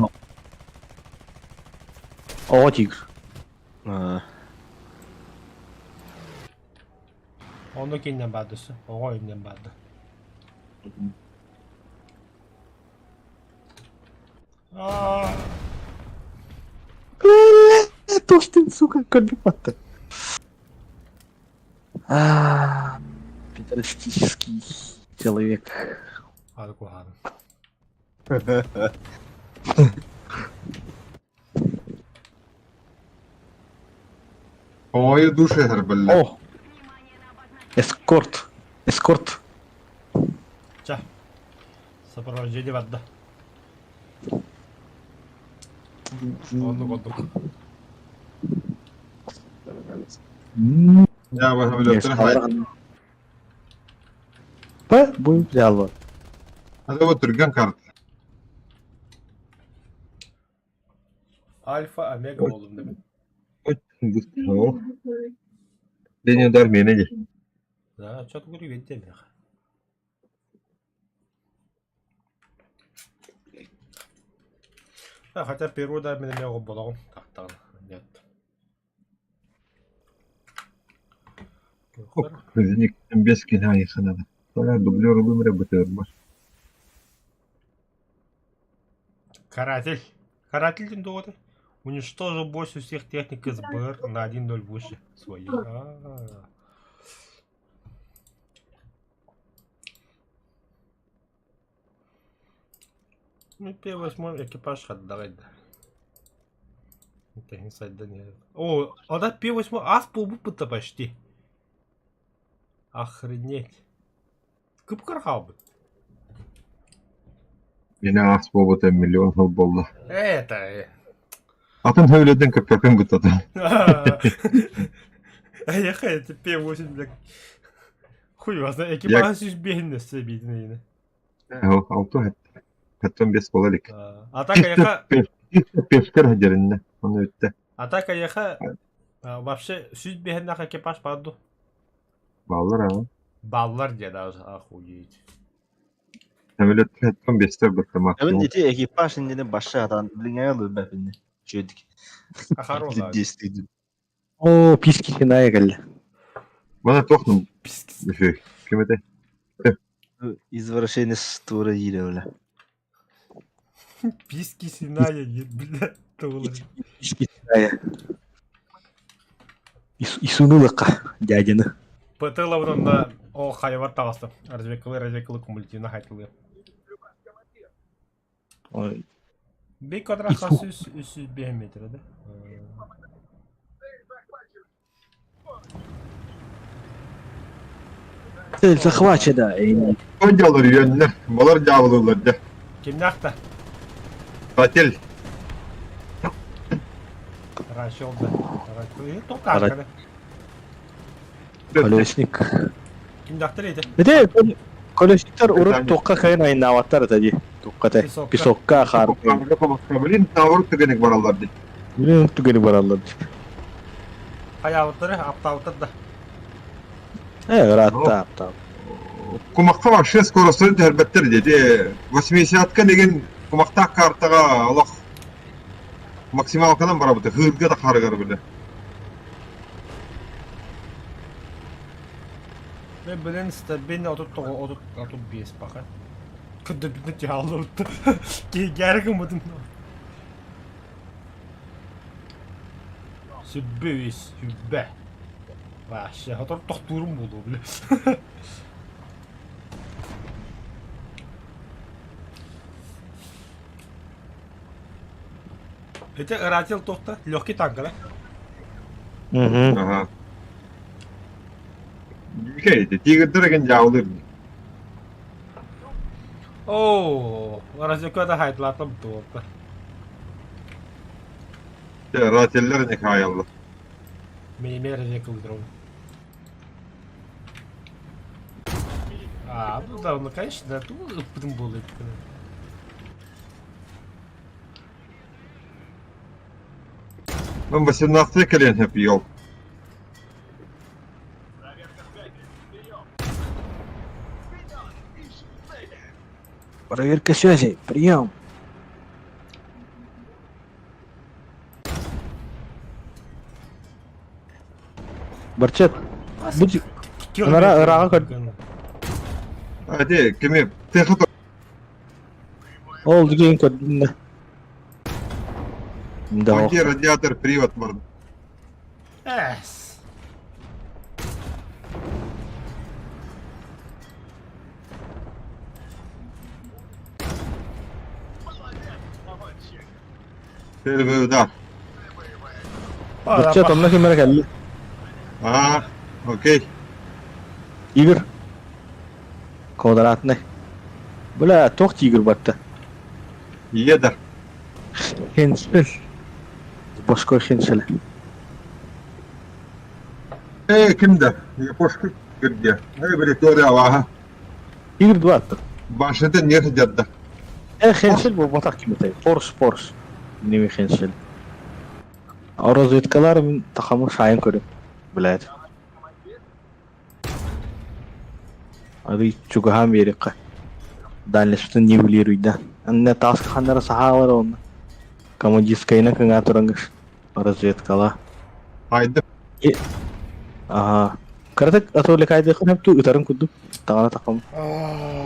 Оҕо тигр. Онно кининэн баарды оҕо иннэн баарды. Аа. Тостин, сука, көрбүт батта. А, педерастический человек. Ары куһаҕан. Ой, душа бля. О! Эскорт. Эскорт. Ча. Сопровождение барда. Оннук оннук. Я баһа П бу взял. Это вот түргэн карта. Альфа, омега болдум деп. День удар мені де. Да, что-то говорю, ведь Да, хотя первый удар меня болоҕум тахтаҕын. Нет. Без киһи айханада. Дублер ылым бытырбар. Каратель. Каратель день доводы. Уничтожил больше всех техник СБР на 1-0 выше своих. А-а-а. Ну, П-8 экипаж давай да. Это инсайд да нет. О, а да П-8 ас полбупыта почти. Охренеть. Кып-кыр хаалбыт. Мені ас буолбута миллион сыл буолла. Это... Атын сөйлөдөн көппөкүн бутата. А я это П-8, бля. Хуй вас, экипаж сүүс биэһин өссө биитин Алты хэттэн бес буола илик. Атака яха... Пешкер деринне. Оны өттө. Атака яха... Вообще сүүс биэһиннээх экипаж баар Баллар ама. Баллар диye даже охуеть. Самолет хэттэн бестер быттама. Эбин ити экипаж иннини башы атан билиңе ылбэпинни. Чөдик. Ахароза. Действий. О, писки хиная кэллэ. Мана тохнум. Ким этэй? Извращенец тура ире бля. Писки Синая, бля, туолар. Писки Синая. Исунулыкка дядяны. ПТ лабырында о хайвар таҕыста. Развекалы, развекалы кумулятивно хайтылы. Ой, Бей квадрат хас 305 метр, да? Цель захвачена. Кто дьалыр үөннэр, балар дьаабылыылар дьэ. Кимнээх да? Отель. Рачел да. Тоқта Колесник. Кимдахтар ити? Ити колесниктар урут туохха кайын айнаабаттар этэ дии. Туохха этэ. Песокка хаар. Блин, тавр түгэниг бараллар дии. Блин, түгэник бараллар дии. Хайаабыттары, аптаабыттар да. Э, ыраатта аптаабыт. Кумахха вообще скоростун түһэрбэттэр дии. 80-ка деген кумахтаах картаҕа олох максималканан барабыт. Хыырга да харыгар бile. Мен билин стабильно 39 35 баха. Кырдырбытын тиһааллыбытта. Киһи гыммытын. Сүббэ үс, сүббэ. Вообще, хотор тохтуурум буолуо бile. Ити Ратил туохта? Легкий танка, да? Угу. Ага. Дьүүкэ тигрдэр эгин дьаабылыыр. Оо, разве да хайдлатым туолта. Рателлер не хаайаллар. Миимээр разве кылдырым. А, ну да, ну конечно, да, тут ыппытым буолуо Мен 18 кэлиэн сөп йол. Проверка связи. Прием. Барчет. Будь... Анара ырааҕа көр. Ати, кими техника Ол дигин көрдүм да. Да. Онки радиатор привод бар. Эс. Да. Барчет онно кимэрэ кэлли. А, окей. Тигр. Квадратный. Бля, туох тигр батта. Ийэ да. Хенсель. Башкой хенсель. Э, ким да? Япошка где? Э, Виктория аваха. Тигр 2 Башната не сидят да. Э, хенсель бу батах кимитэй. Порш, Порш. Неме хенсель. А разведкалар мин тахамы шайын көрүм. Блядь. Ады чугаһаан биэриэххэ. Дальнеспытын нивелируйда. Анна тааска ханнара сахаалар онно. Командирскайынан кыҥаа туран разведкала. Haydi. Аха. Кыратык отвлекайдыхын хөпту ытарын курдук. Таҕана тахам.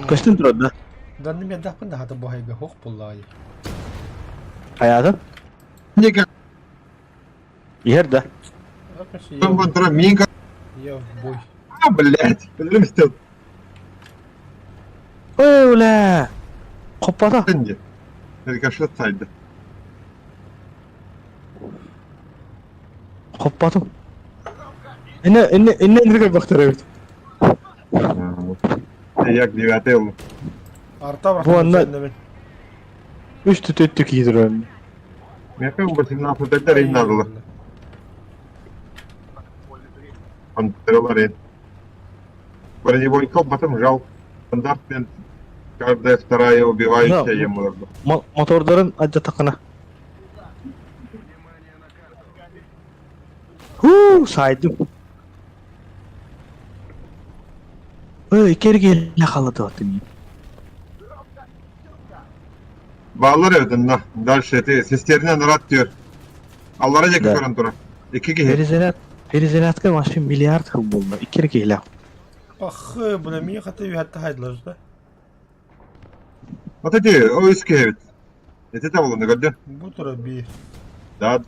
Көстөн турар да. Данны мен дахпын да хата буһайга хох буллаайы. Хайаатын? Нека Иһэр да. контра минка. Я в бой. А, блядь. Өлүмстел. Ой, бля. Хоппата. Рикошет сайды. Хоппатым. Инне инне инне инне бахтар эбит. Як девятый ол. Арта Бу анна- мен. Үс түтөттү киидирэн. Мепе 18 дәр ин надылы. Контроллар Бронебойка потом жал. Стандартный каждая вторая убивающая Да. ему. Мотордарын ажатакына. Хуу, сайдым. Ой, кергеле халады атын. Bağlar evden на. Дальше это сестерine нарат diyor. Аллара жеке Да. көрөн тура. Эки киһи. Перезаряд, перезарядка машин миллиард хыл болду. Икки киһилэ. Ах, бuna ми хата үһәтте хайдылар да. Вот эти, о үс киһи эбит. Ити табылынна көрдө. Бу тура биир. Да.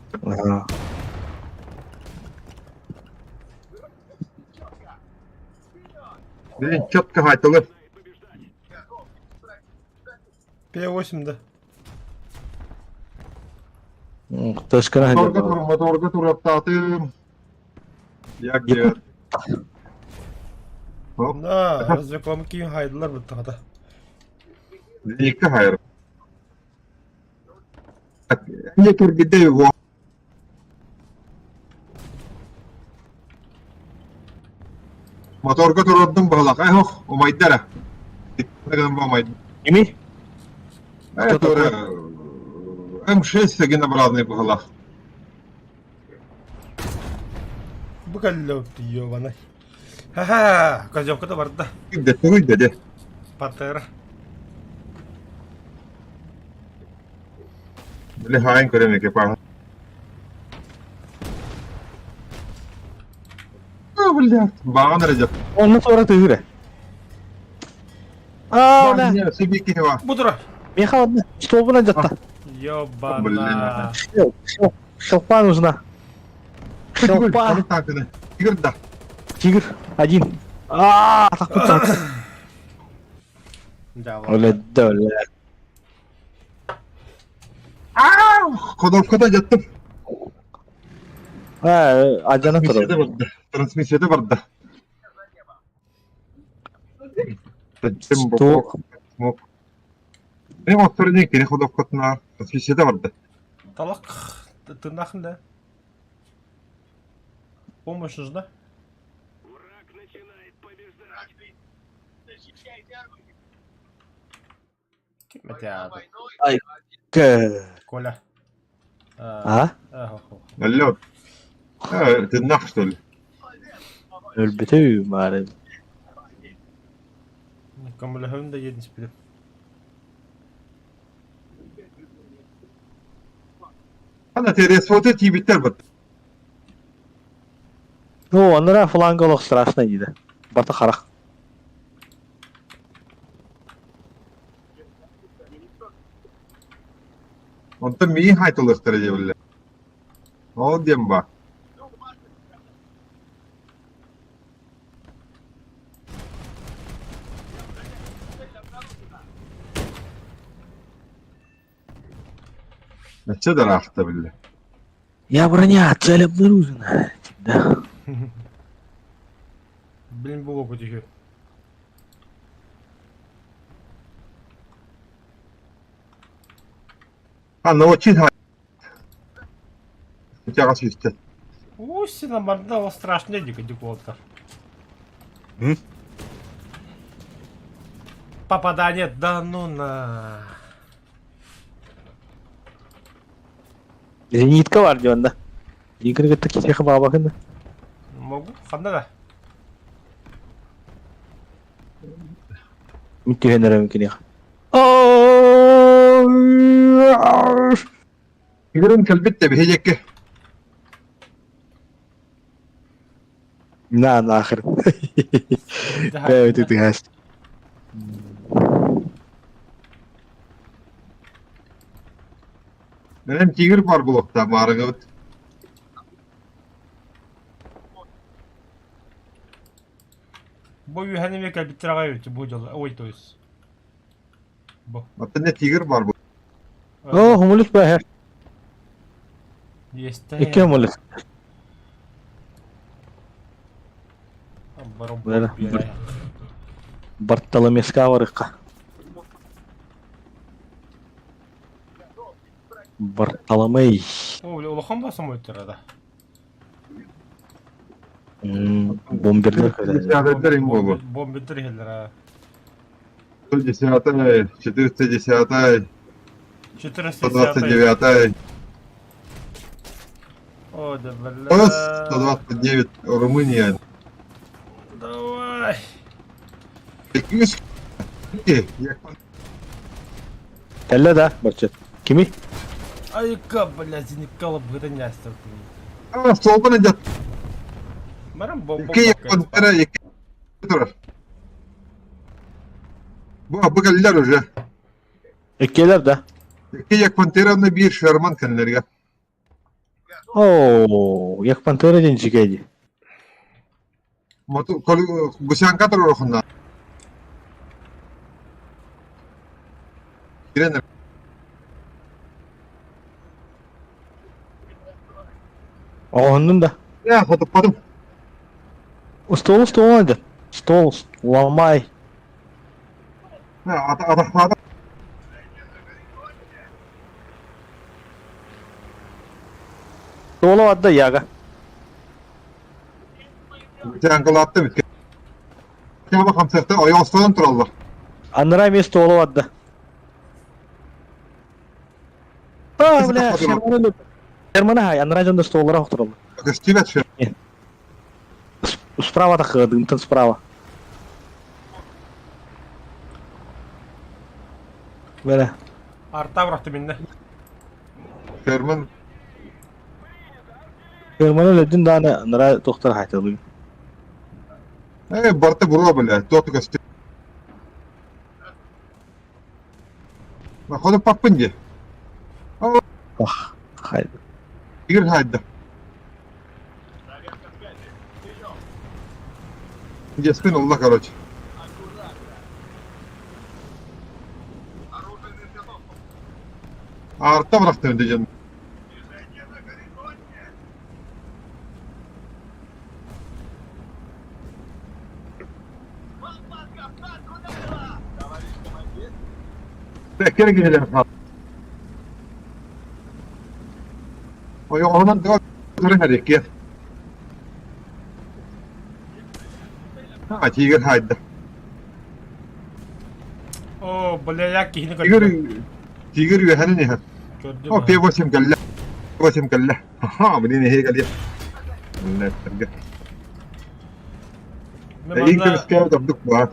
Блин, четко хайтылы. П8 да. Ташкана Моторга тур, моторга туруохтаатым. Я где? Да, развлеком киин хайдылар быттаҕата. Икки хайыр. Не тургиде его. Моторга турардым баһылак. Эх, ох, умайдара. Ими? Это М6 генообразный баһылак. Бу кэллэ ёбаный. Ха-ха, козёвка да барда. Дэ, дэ. Пантера. Били хаайын көрөн экипаж. А, блядь, баҕан эрэ дьэ. Онно туора тыһыра. Аа, не, сибики ва. Бу тура. Меха одна. Столбунан жатта. Ёбана. Хелпа нужна. Хелпа. Тигр да. Тигр. Один. Аа, так Оля, да, оля. Ходовкада жаттым. А, ажана турар. Трансмиссияда барда. Смок. Мен отторын кини ходовкатына трансмиссияда барда. Талак тынахын да. Помощь нужна? Ким этэ Коля. А? Алло. Ты нах, что ли? Өлбүтэ баары. Көмөлөһөм да диэн испитим. Ана тересфоты тиибиттер бут. Ну, анара фланга олох страшно диде. Барта харах. Онтон миин хайтылыахтара диэбиллэр. Ол диэн ба. Өссө да ыраахта биллэ. Я броня, цель обнаружена. Да. Блин, було үһү. А, научи Тяга свистят. Усина морда, страшный дико дикотка. Попадание, да ну на. Зенитка бар диэн да. Зенитка кытта кисиэхэ баабакын да. Могу, ханна да. Мин түһэн эрэ киниэхэ. Игорым кэлбит да биһиэккэ. На нахер. Э, ты тыгас. Бэлэм тигр бар булуохтаах баарыгыбыт. Бу үһэн эмиэ кэлбиттэр аҕай эбит бу дьолу. Ой, то есть. Бу. Оттон тигр бар бу. О, хумулус баһар. Есть. Икки хумулус. Бартоломеска барыкка. Бартоломей. О, улахан ба самолеттер да. Бомбердер Десятый болу. Бомбердер хеллер. 110, 410, 410. 129, О, да бля. 129, Румыния. Давай. Кэллэ да, барчат. Кими? Айка, бля, зеникала бгыта А, столбан идет. Марам бомба. Икки пантера, икки турар. Бу бу кэллэр уже. Иккилэр да. Икки Як Пантераны биир Шерман кэннилэригэр. Оо, Як Пантера диэн дьигэ дии. Гусянка туруорухунна. Кирен Оҕоһуннун да. Я хотуппатым. Стол стол да. Стол ломай. Атахлаата. Столу отдай Яга. Гусянкалаатта бүткэ. Кяба хамсахта ойоҕостоон тураллар. Анараа эмиэ столу отда. А, бля, Шерманы хай, анараа дьон да столлара охтороллор. Көстүбэт шер. Справа тахыадыынтан справа. Бэлэ. Арта бырахты миннэ. Шерман Шерманы өлөдүн дааны анараа тохтор хайталыы. Э, барта буруа бля, туох көстү. Ходуппаппын дии. Ах, хайда. Игорь хайда. Дьэспин ылла, короче. Аарта бырахтым дьон. Кэрэ киһилэр Ойоҕоһунан тыа көрөн эрэккиэ. А, тигр хайда. О, бля, я киһини Тигр, көрдүм. тигр үөһэнин иһэр. Көрдүм. О, П8 кэллэ. П8 кэллэ. Аха, блин, эһиги кэлиэ. Үллэттэргэ. Мен Эйигин манна көмүскээбит ордук баар.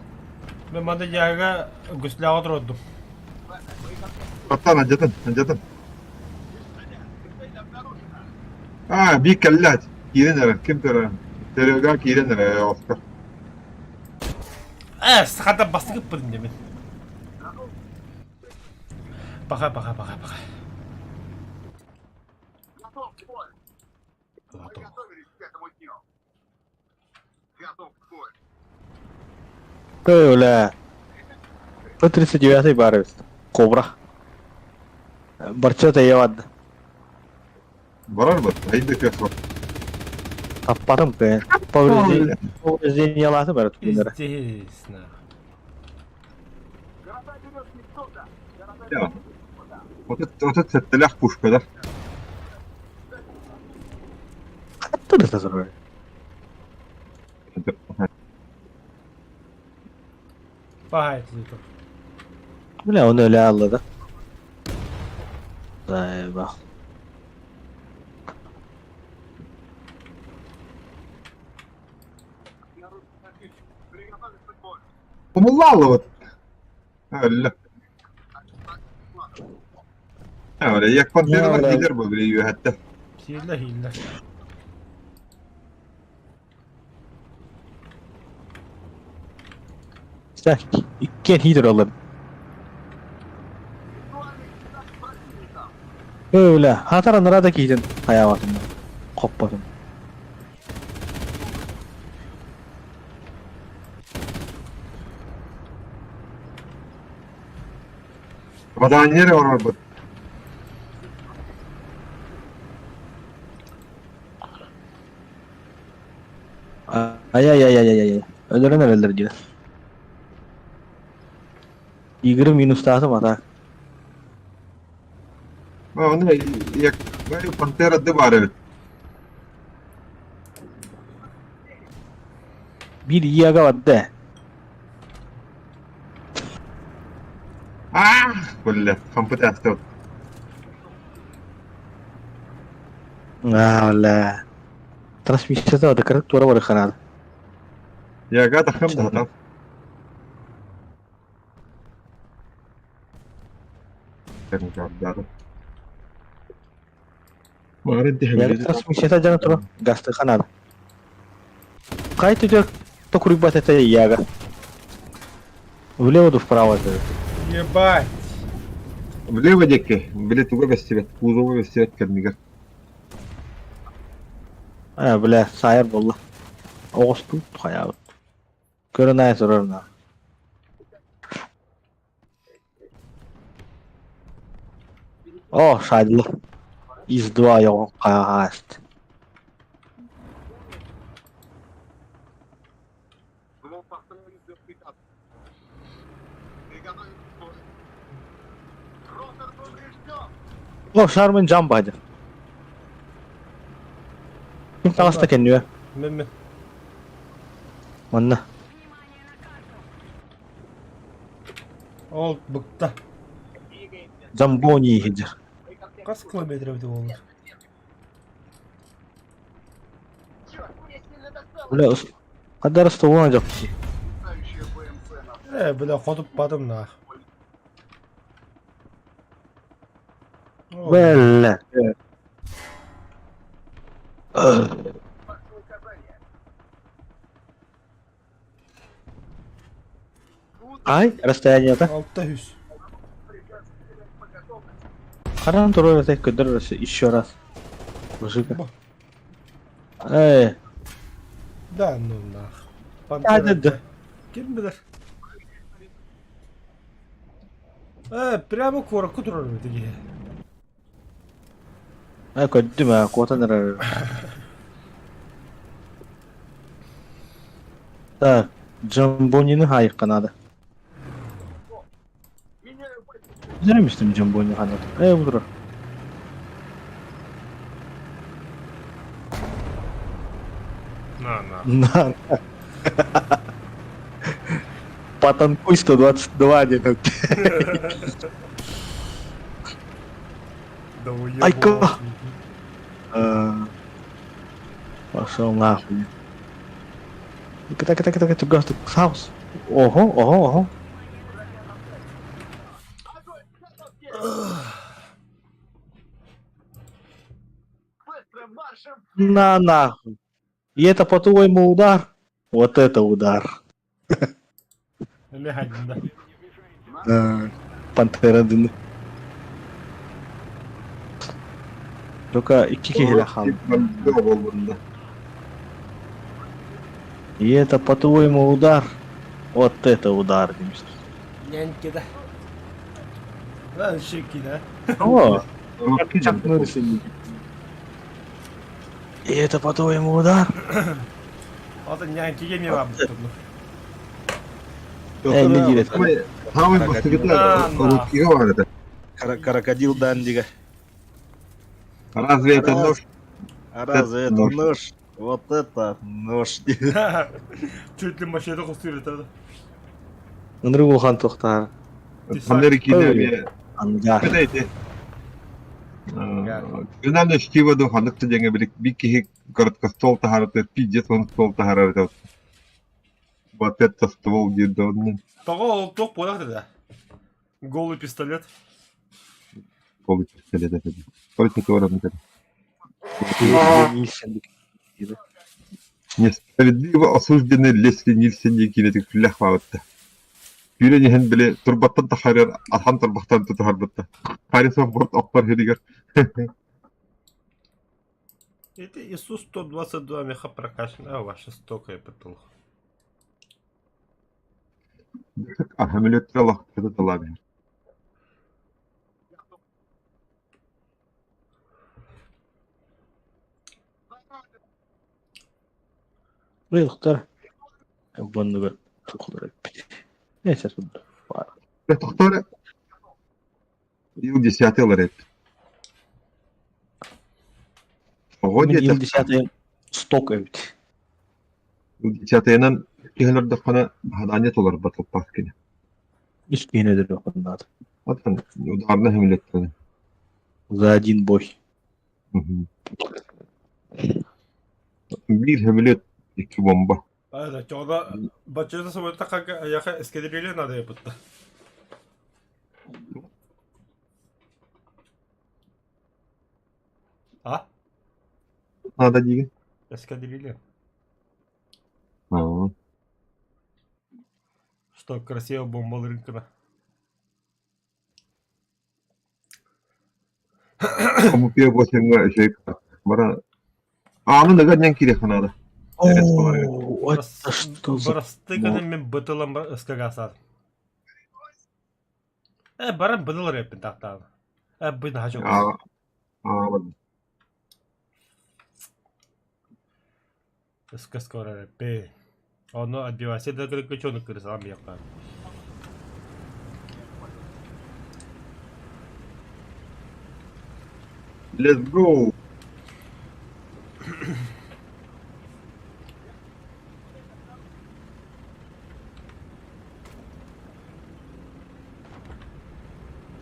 мен манна дьаага гүслээҕэ турдум. Оттон алдьатын, алдьатын. Аа, биир кэллэ, киирэн эрэр, ким төрөөн? Серега киирэн эрэр, Оскар. Э, сахата бастыгып бырын демен. Пока, пока, пока, пока. Готов. Бля. П-39 баар эбит. Кобра. Барча тэйэ Барар бат, айда көх бар. Таппатым кыайан. Повреждение повреждениялааты бары түгүннэрэ. Пиздец, нахуй. 37-лээх пушкалар. Хатта да сазарбай. Баһаайт лыытым. Бля, оны өлө алла да. Заебал. Умуллааллыбыт. Өллө. Öyle yak пантералар киилэр бу били үөһэттэ. Хииллэ хииллэ. Так, иккиэн хиитэр олор. Бля, хатар анараа да киитин хайаабатым. Хоппотум. Попадание оҥорбут. Ай-ай-ай-ай-ай. Өлөрөн эрэллэр диир. Игры минустаатым а так. Оны як Пантера ды бар эбит. Биир иага барда. Аа, бля, хампыт астыл. Аа, бля. Трансмиссията кырык туора барыхха наада. Яга тахым да там. Яга трансмиссията дьаҥа тура гастыха наада. Хай түтэ токуруйбат этэ яга. Влево да вправо это. Ебать. Влево диэки, били туга бэстибэт, кузова бэстибэт кэннигэр. Э, бля, саайар буолла. Оҕустуу хайаабыт. Көрөн аайы турар на. О, шайдылы. Из два йоҕон хайаҕааст. О, Шармын жан байды. Ким таҕыста кэннүө? Мен Манна. Ол быкта. Замбони иһидэр. Хас километр эбитэ буоллар? Бля, хаддар столуна дьоппути. Э, бля, хотуппатым наах. Бля. Ай, расстояние-то? Алта үс. Харан турар этэ көдөр еще раз. Мужика. Эй. Да, ну нах. Да, да. Ким билэр? Э, прямо куоракка турар эбит киһи. Э, көрдүм ээ, куотан эрэр. Так, Джамбонины хаайыахха наада. Билэр Джамбони ханна Э, бу турар. На, на. На. Потанкуй 122 диэн. Да Айка! Пошел нахуй. Так, так, так, так, так, хаус. Ого, ого, ого. На нахуй. И это по-твоему удар? Вот это удар. Эмэ Да. Пантера дын. Только икки киһилэ хаалла. И это по-твоему удар? Вот это удар дейміз. Няньки да. Да, щеки, да. О, Чак Норрис И это по-твоему удар? Ата нянькиге не бабыттым. Э, не дире. Хаамай бастакыта рукига бар этэ. Крокодил Дандига. Разве это нож? А разве это нож? Вот это нож. Чуть ли мачете костюр это. Ынырык улахан туохтаар. Америкине эмиэ Ангар. эти Криминальное чтиво ду ханнык да диэҥҥэ били биир киһи короткоствол таһаарар пиздец он ствол таһаарар этэ вот это ствол диир да онно Того ол туох буолар да. Голый пистолет. голый пистолет этэ Короче, туора Несправедливо осужденный Лесли Нильсон диэн киинэтин күллэх баабытта. Күүрэн иһэн били турбаттан тахарар, ахан тарбахтан тутуһарбытта. Харрисон Форд охтор сиригэр Это Иисус 122 меха прокачан. А, ваша стокая потолок. Хамилеттер алахтыда талаабыһар. Быйылыктар боннугар тухлар эппит. Neyse баар. Тохтор Ил десятый ылар эппит. Оҕо Мин диэтэх ил десятый сток эбит. Ил десятыйынан киһилэрдэххинэ хадаанньа толорбот лаппаас кини. Үс киһини өлөрүөххүн наада. Оттон ударный хамилеттер. За один бой. Биир хамилет икки бомба. А, чода баччата собойта как яха эскадрилья надо япытта. А? Надо диигин. Эскадрилья. Аа. Что красиво бомбалырынкына. Хомупиа восемьҥа үчүгэй баран аанын ыган диэн киириэххэ наада. О, это что за... Бырастыы гынан мин бытылам ыскагаасаат. Э, баран быдылар эппин тахтаан. Э, быйна хачок. Аа, аа, Ыска скоро эппи. Ону отбивайся да кырыккычону кырысалам биэххэ. Let's go.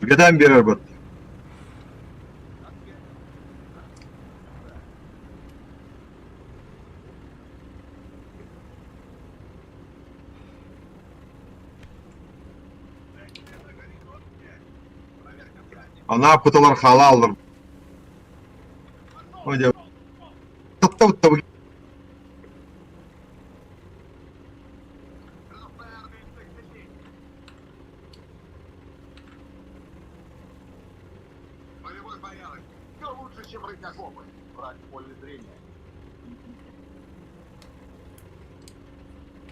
Кэтэн биэрэр бат. Анаа куталар хаалааллар. Таптабыт Боевой порядок. Все лучше, чем рыкокопы. Враг в поле зрения.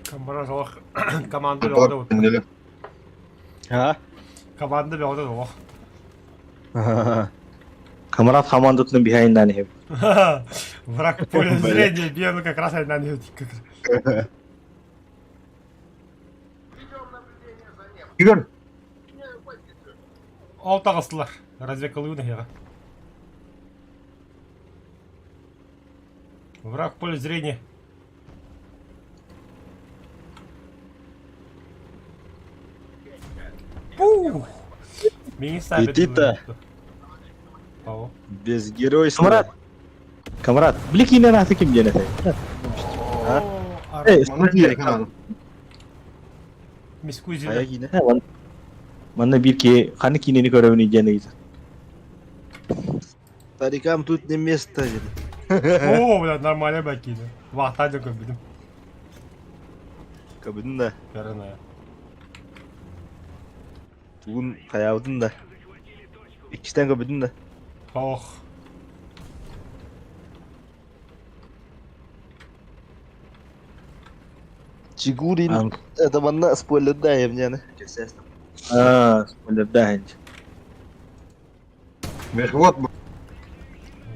Камбара команда бөҕөтө А? Команда бөҕөтө олох. Камарат командатын behind иһэбит. Враг в поле зрения, биэну как раз айнан иһит. Ведем наблюдение за небом. Игорь, Меняю позицию. Ол таҕыстылар. Разведкалыын эһиэхэ. Враг в поле зрения. Пух! Миигин И ты-то? Ау. Без геройства. Камарат. Камарат, били киинэн ааты ким диэн этэй? А? Эй, манна киирэ канаада. Мискузи. Хайа киинэ? Манна биир киһи ханнык киинэни көрөбүнүй диэн ыйытар. Старикам тут не место. О, бля, нормально бля киинэ. Вахта дьэ көрбүтүм. Көбүтүн да. Көрөн Тугун хайаабытын да. Иккистээн көбүтүн да. Ох. Чигурин это манна спойлердаем диэн. Аа, спойлердаһын. Мехвод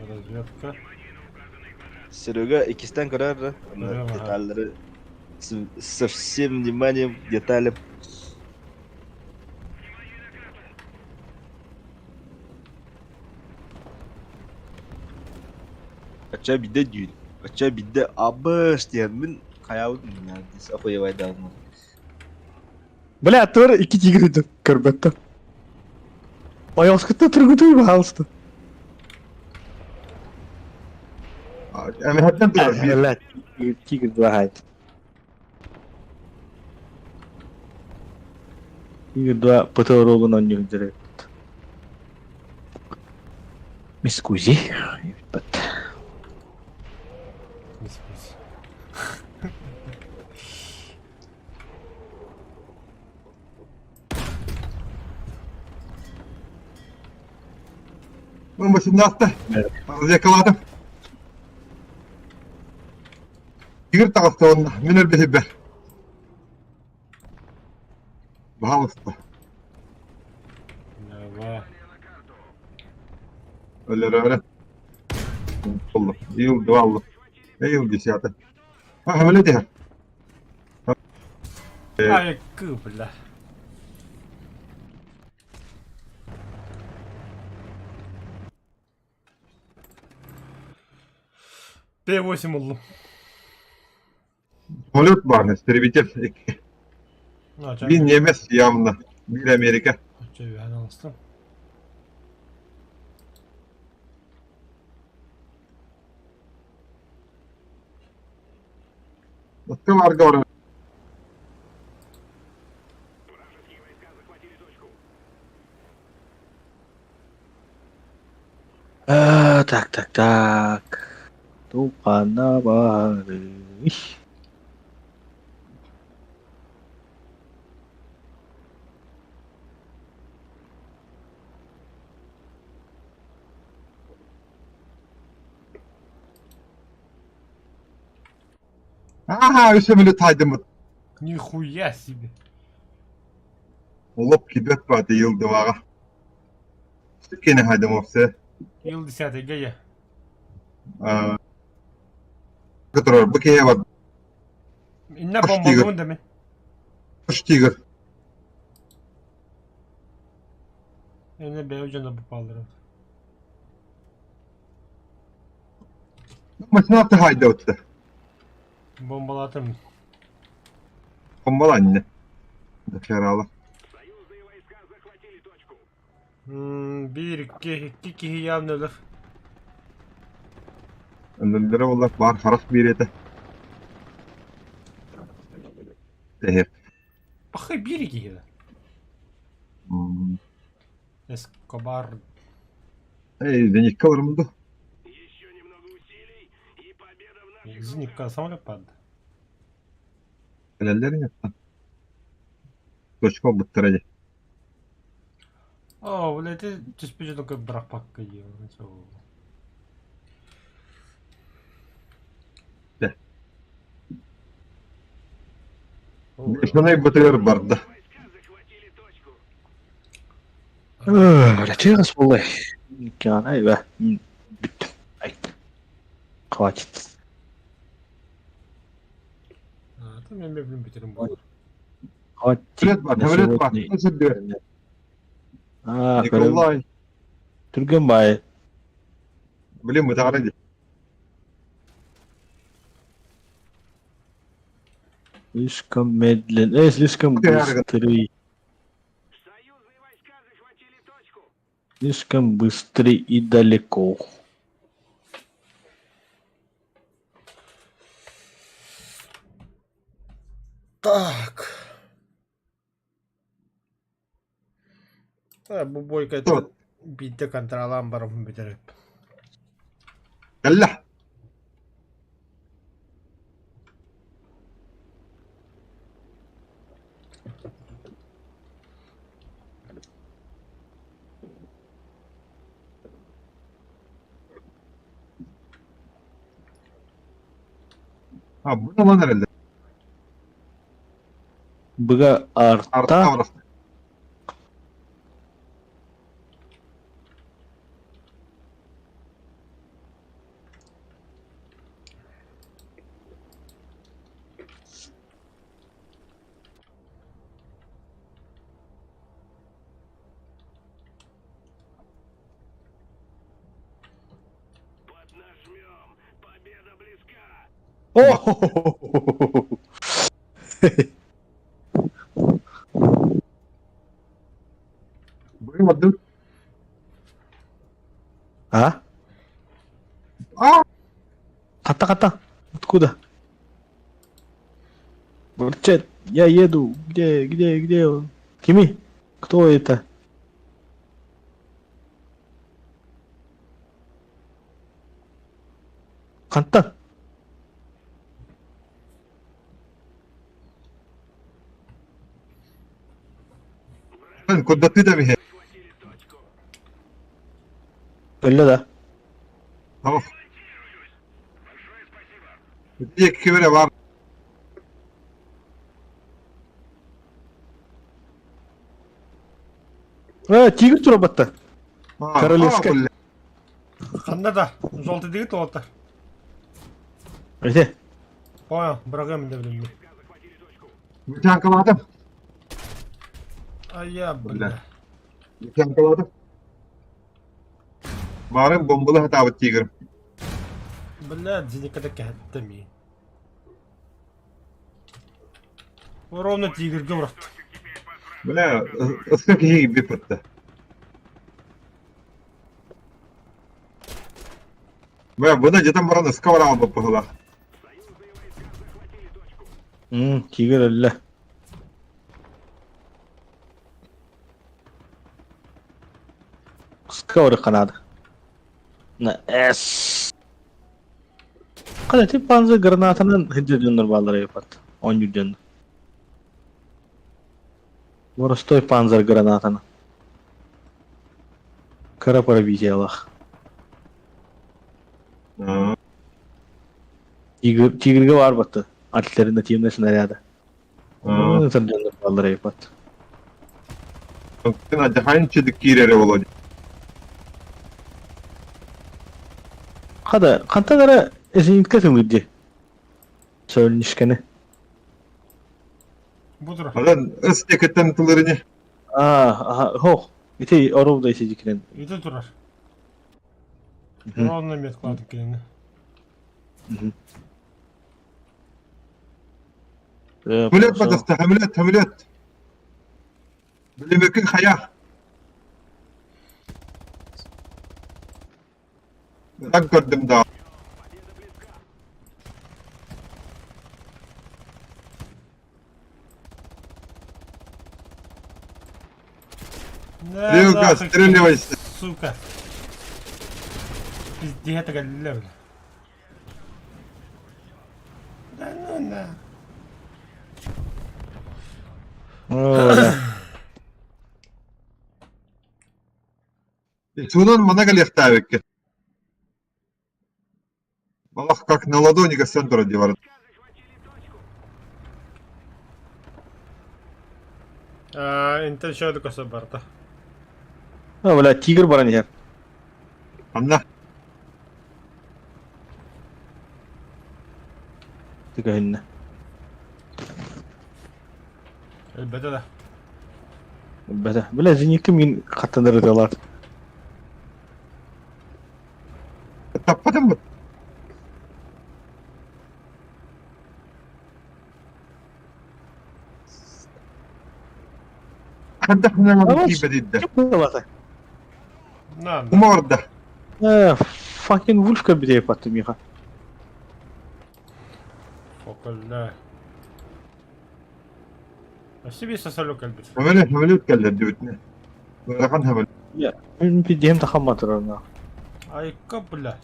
Разведка. Серега иккистээн көрөр да. Деталлары со всем вниманием к деталям. Ача бидде дүүн. Ача бидде абыш диэн мин хайаабытын охуевайдаҕым. Бля, тур икки тигр көрбөттө. Байоскутта тургутуй баалысты. Эмэһэттэн турар биир. Бля, тигр два Тигр два ПТ ролун оонньуур Mi scusi. Mi scusi. Он 18 Yakaladım. Тигр таҕыста уонна мин өлбүһүбэр. Баһаалыста. Давай. Өлөрөөрө. Oldu. Yıl два Yıl десятый. А, öyle de. Ай, кы, бля. П8 ыллым. Полет бар, истребитель. Bir немец явно. Bir Америка. Алыстым. Кым арга бар. А, так, так, так. Тупана бары. Ага, үс самолет хайдымыт. Нихуя себе. Олоп кибет бааты йылдыбаҕа. Кene хайдым опсе. Ил десятыйга я. Которор бу киһи бар. Инна бомбалуун да мен. Тигр. Эне бэйэ дьоно попалларым. Машина хайда утта. Бомбалатым. Бомбаланне. Дохерала. Биир, икки, икки киһи явно өлөр. Өлөллөрө буоллар баар харах биир этэ. Тэһип. Пахай биир киһи да. Эскобар. Эй, Зеникка барымды. Зеникка самолет падды. Кэлэллэр ини. Точка буттара дии. Оо, блядь, түспүт дьону бырахпакка дии. Бешеный бытыгар барда. Бля, буоллай? Икки бә. Бүттүм. Айт. Хватит. А, там мен блин бүтерим буолар. Хватит. Самолет бар, на самолет бар. сегодня. А, Николай. Түрген бай. Блин, бытаҕара дии. Слишком медленно. Слишком быстрый. Слишком быстрый и далеко. Так. Бу бойка биирдэ контролаан баран бүтэрэр. Кэллэ. А, бу ылан эрэллэр. Быга Арта арта. барахсан. О! Бу бардым. А? А! Ката, ката. Откуда? Бурчет, я еду. Где, где, где он? Кими? Кто это? Хантан. Курдаттыы да биһи. Өллө да. Tamam. Диэки кибере бар. А, тигр турабатта. Королевская. Ханна да, желтый дигит уолаттар. Где? Понял, бырагым да билим. Бычанкалаатым. А я, бля. Бычанкалаатым. Баарым бомбала хатаабыт тигр. Бля, зеникада кэһэттэ миин. Ровно тигрге урат. Бля, ыска киһи биппытта. Бля, бына жетен баран ыска баран албаппыһыла. Тигр өллө. Ыска оры канады. На С. Када тип панзы гранатанан хиджи баллар епат. Он юден. Боростой панзер гранатана. Кара пробитиялах. Тигрге бар батты. Альтернативные снаряды. Аа. Ытыр дьоннор бааллар эйпат. Оттон алдьархайын чыдык киирэрэ Володя. Хада, хантан эрэ зенитка тылыыр дии. Сөлнүшкэни. Бу турар. Онон ыс диэкиттэн тылыр ини. Аа, аха, хох. Ити оров да исидикинен. Ити турар. Ровно меткладык кинини. Хамилет батыста, хамилет, хамилет. Билимекин хайа. Ытан көрдүм да. На, Стрелка, нахуй, отстреливайся. Сука. Пиздец, кэллэ бля. Да ну на. Суунан мана кэлиэхтээбиккин. Балах как на ладони көстөн турар дии баран. Интен шоду көсө барда. А, бля, тигр баран иһэр. Анна. Тыгаһынна. Өлбөтө да. Өлбөтө. Бля, зенитка мин хаттанар ыталаат. Таппатым бу. Хайдах гынан тиийбэтий да. Ким На. Ума барда. Fucking Wolf кэбитэ патты миха. Фокалла. Өссө сосолу кэлбит. Хамилет, хамилет кэллэр диэбитинэ. Ыарахан хамилет. Мин пидиэм тахамма турарна. Айка, бля.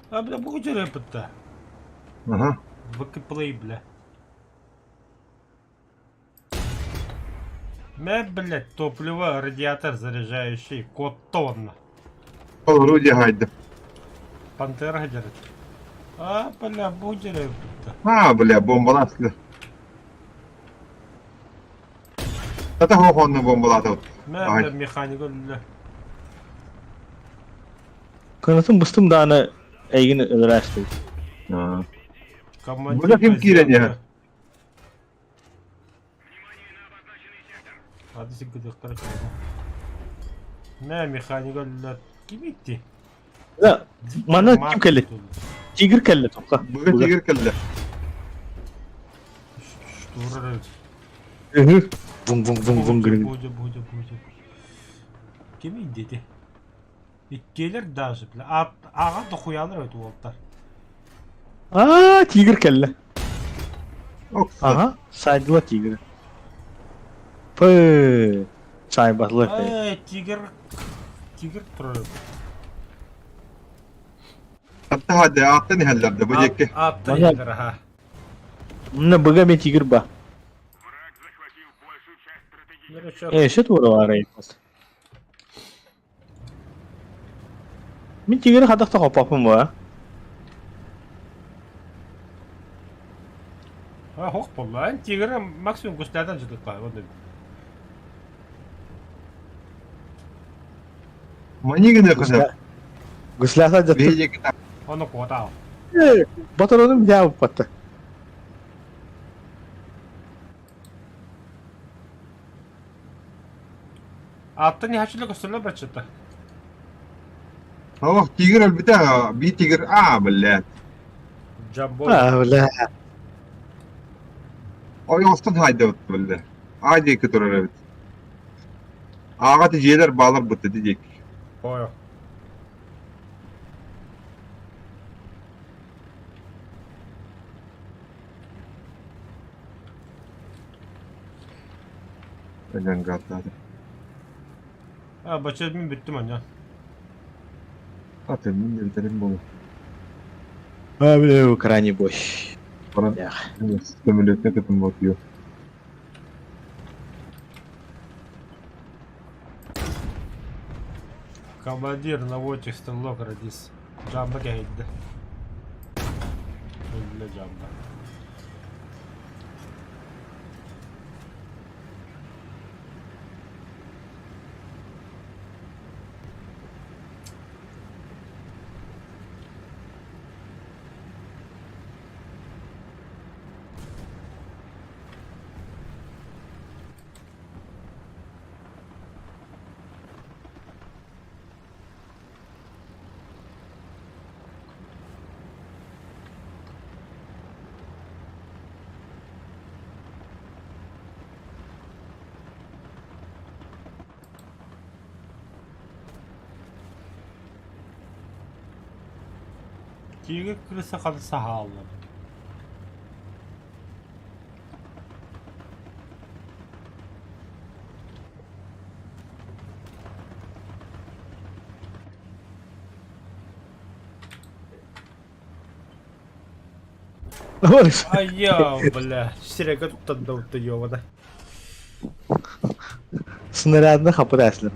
А, бля, бу дьэрэ бытта. Аха. ВК-плей, бля. Мэ, блядь, топливо, радиатор заряжающий, код тонна. Ол орудие хайда. Пантера дьэрэ. А, бля, бу дьэрэ бытта. А, бля, бомбаласлы. Тата хоһонну бомбалаата. Мэ, Ай. бля, механика, бля. Кынатын быстым дааны эйгин өлөрөөстүй. Командир Бу да ким киирэн иһэр? Hadi siktir Мэ, механика, бля, ким итти? Да, мана ким кэлли? Тигр кэлли тоққа. Бүгүн тигир кэллэ. Штурр. Вун вун вун вун грин. Будя, будя, будя. Ким индеди? Иккиэлэр даже, бля. Аҕа дохуялар өтү уолтар. Аа, тигр кэллэ. Окса. Ага, сайдыла тигр. Пы. Сайбатлы. Эй, тигр. Тигр турар. Атта хадда аттан иһэллэр да бу диэки. Аттан Мана- иһэллэр, аха. Мына быга мен тигр ба. Э, шет уралар Мин тигр хадахта хоппаппын ба. А, хох болла. Эн тигр максимум гуслярдан жыдыкка. Манигин кызы. Гусляса жатты. Биһиги Оны куотаа. Батаронум жаабып батты. Аттан иһачылы көстөлө бачыта. Ох, тигр өлбүтэ, би тигр а, блядь. Джамбо. А, бля. Ой, остан хайда бля. А диэки турар эбит. Ааҕа тиийэлэр баалар бытты диэки. Ой. Өлөн гаттаады. А, бача мин бүттүм аня. Атын мин бүтерим болу. А, бля, крайний бой. Баран Ях. Сөмөлөтүнө кытын болуп Командир, наводчик, стрелок, радист. Джамба кәһидде. Өллө джамба. Тиигэ крыса ханы саһааллар. Айя, бля, сирэгэ туттарда утта ёбана. Снарядны хапыр әслим.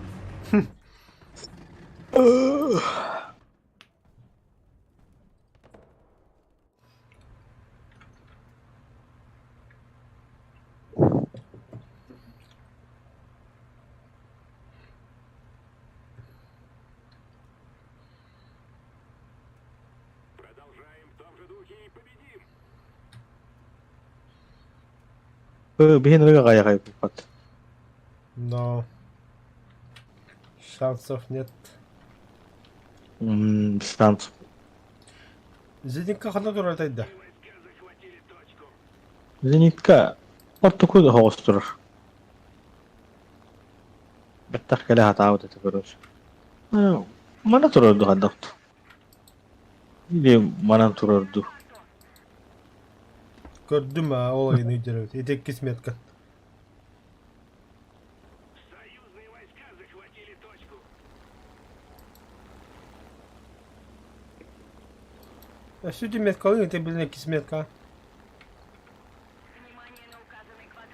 Биһин рыга гайгай буппат. Но шансов нет. Шанс. Зенитка ханна турар тайда? Зенитка ортоку хоҕус турар. Бэттэх кэлэ хатаабыт этэ короче. Мана турар ду хаддахт. Или манан турар ду. Көрдүм аа, ол айын өйдөрөбүт. Ити иккис метка. Өссө меткалыын ити билин иккис метка.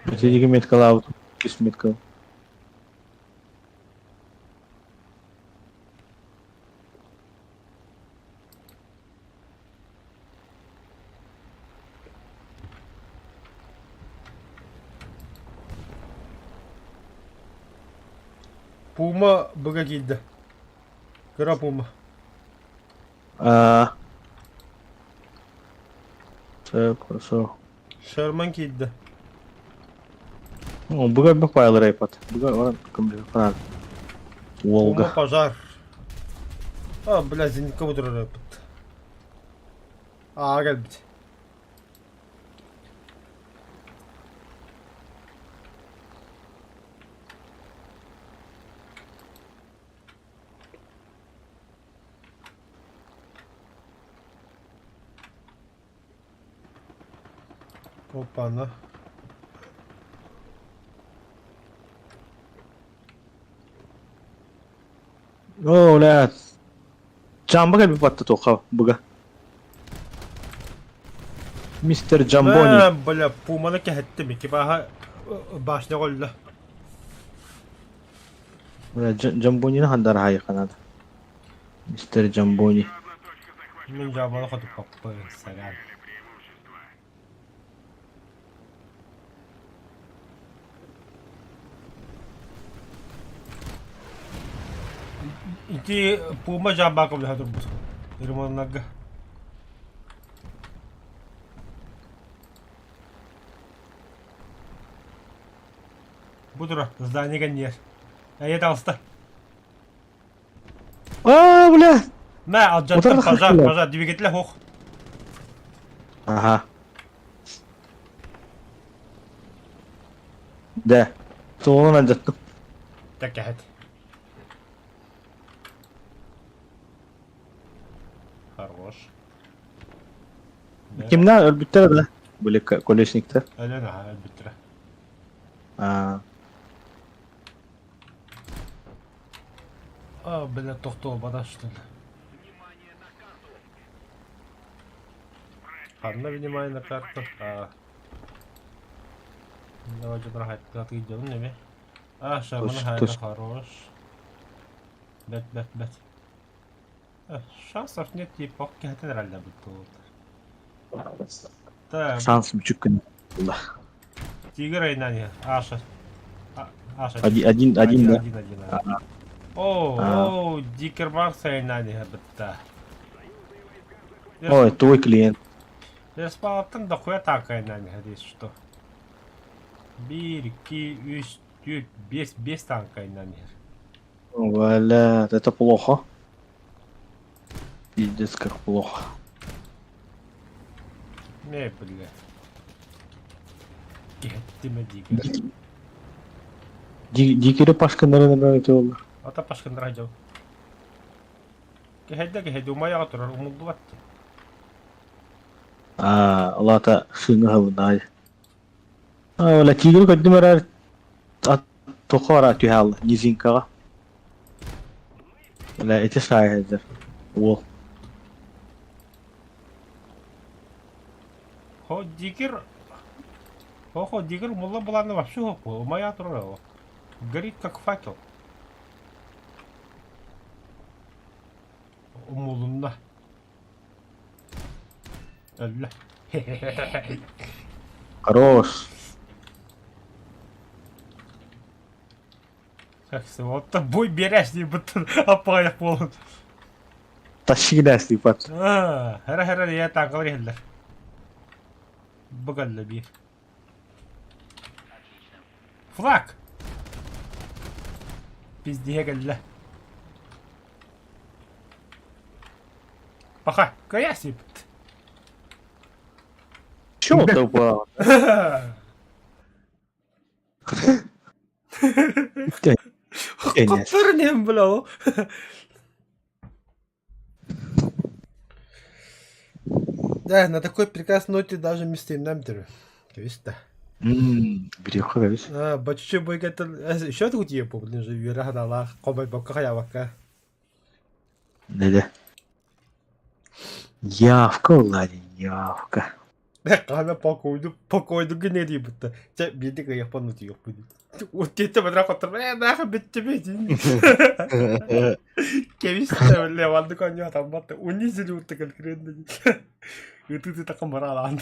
Ити меткалаабыт иккис метка. Пума быга киирдэ. Кыра пума. Аа. Сөп, хорошо. Шерман киирдэ. Быга бөх файлар айпат. Быга оран компьютер. Пума Волга. пожар. А, бля, зенитка утурар эппит. Аа, кэлбит. Опа-на. Оо, бля. Джамба кэлбит батта туохха быга. Мистер Джамбони. Мэ, бля, пуманы кэһэттим. Экипаһа башня голла. Бля, Джамбонины хандар хайханада. Мистер Джамбони. Мин дьаабаны хотуппаппын, сэрэн. Ити Пума дьаабака билэ турбут. Ремоннарга. Бу тура, здание кэнниэр. Эйэ таҕыста. Аа, бля! Мэ, алдьаттым, Утары пожар, хахтылар. пожар, двигателэ суох. Ага. Да. Суолун алдьаттым. Тэкэһэт. Хорош. Кимнээх өлбүттэр да? Были колесниктар. Өлөн аха өлбүттэрэ. Аа. А, бля, тохтуолбата что ли? Ханна внимание на карту. А. Давайте трахать идем, неме. А, шаман хайда хорош. Бэт, бэт, бэт. Шансов нет, типа, кэһэтин эрэллэ бут Так. Шанс мүчүк Тигр айнани. Аша. Аша. Один, один, один, да. Один, один. О, о, Дикер Марс айнани бытта. Ой, твой клиент. Респалаттан дохуя так айнани, здесь что. Биир, икки, үс, түөрт, биэс, биэс танка айнани. Валя, это плохо. Пиздец, как плохо. Не, бля. Кеттиме дикер. Дикери пашканнарын эбэбит буолла. Ата пашканнара дьол. Кэһэйдэ кэһэйдэ умайаҕа турар умуллубат. Аа, ол аата сыыҥа ыһылыннаҕа дии. Аа, оля тигры көрдүм эрээр туохха бара түһэ хаалла низинкаҕа. Бля, ити саайһайдар уол. Хо дигер Хо дигер мулла буланна вообще хо моя турар Горит как факел. Умулунна. Өллө. Хорош. Вот бой берешь, не будто аппаях буолун. Тащигинээс тыыпат. Хара хара я таакалар иһэллэр. Быгалла биир. Флаг! Пиздиһэ кэллэ. Паха, кая сипт. Чё это было? Хотторнем, бля. Да, на такой прекрасной ноте даже местеннем дыр. Кэбис да. Бирихха кэбис. А, бачча бойгаттан еще тут епо, блин же үөрэ ханалаах, хомойбокко хайаабакка. Неде. Явка Влади, явка. Хаана покойду, покойду гынэ диэбитэ. Чэ, биирдик ыйыахпын утуйуохпун. Утуйта быдра хотор, ээ, нааха бүттүбүт. Кэбис, бля, маннык оонньуу хатаммат. Унизили утта конкретно. Ытыы-ытыы такым бараалаан.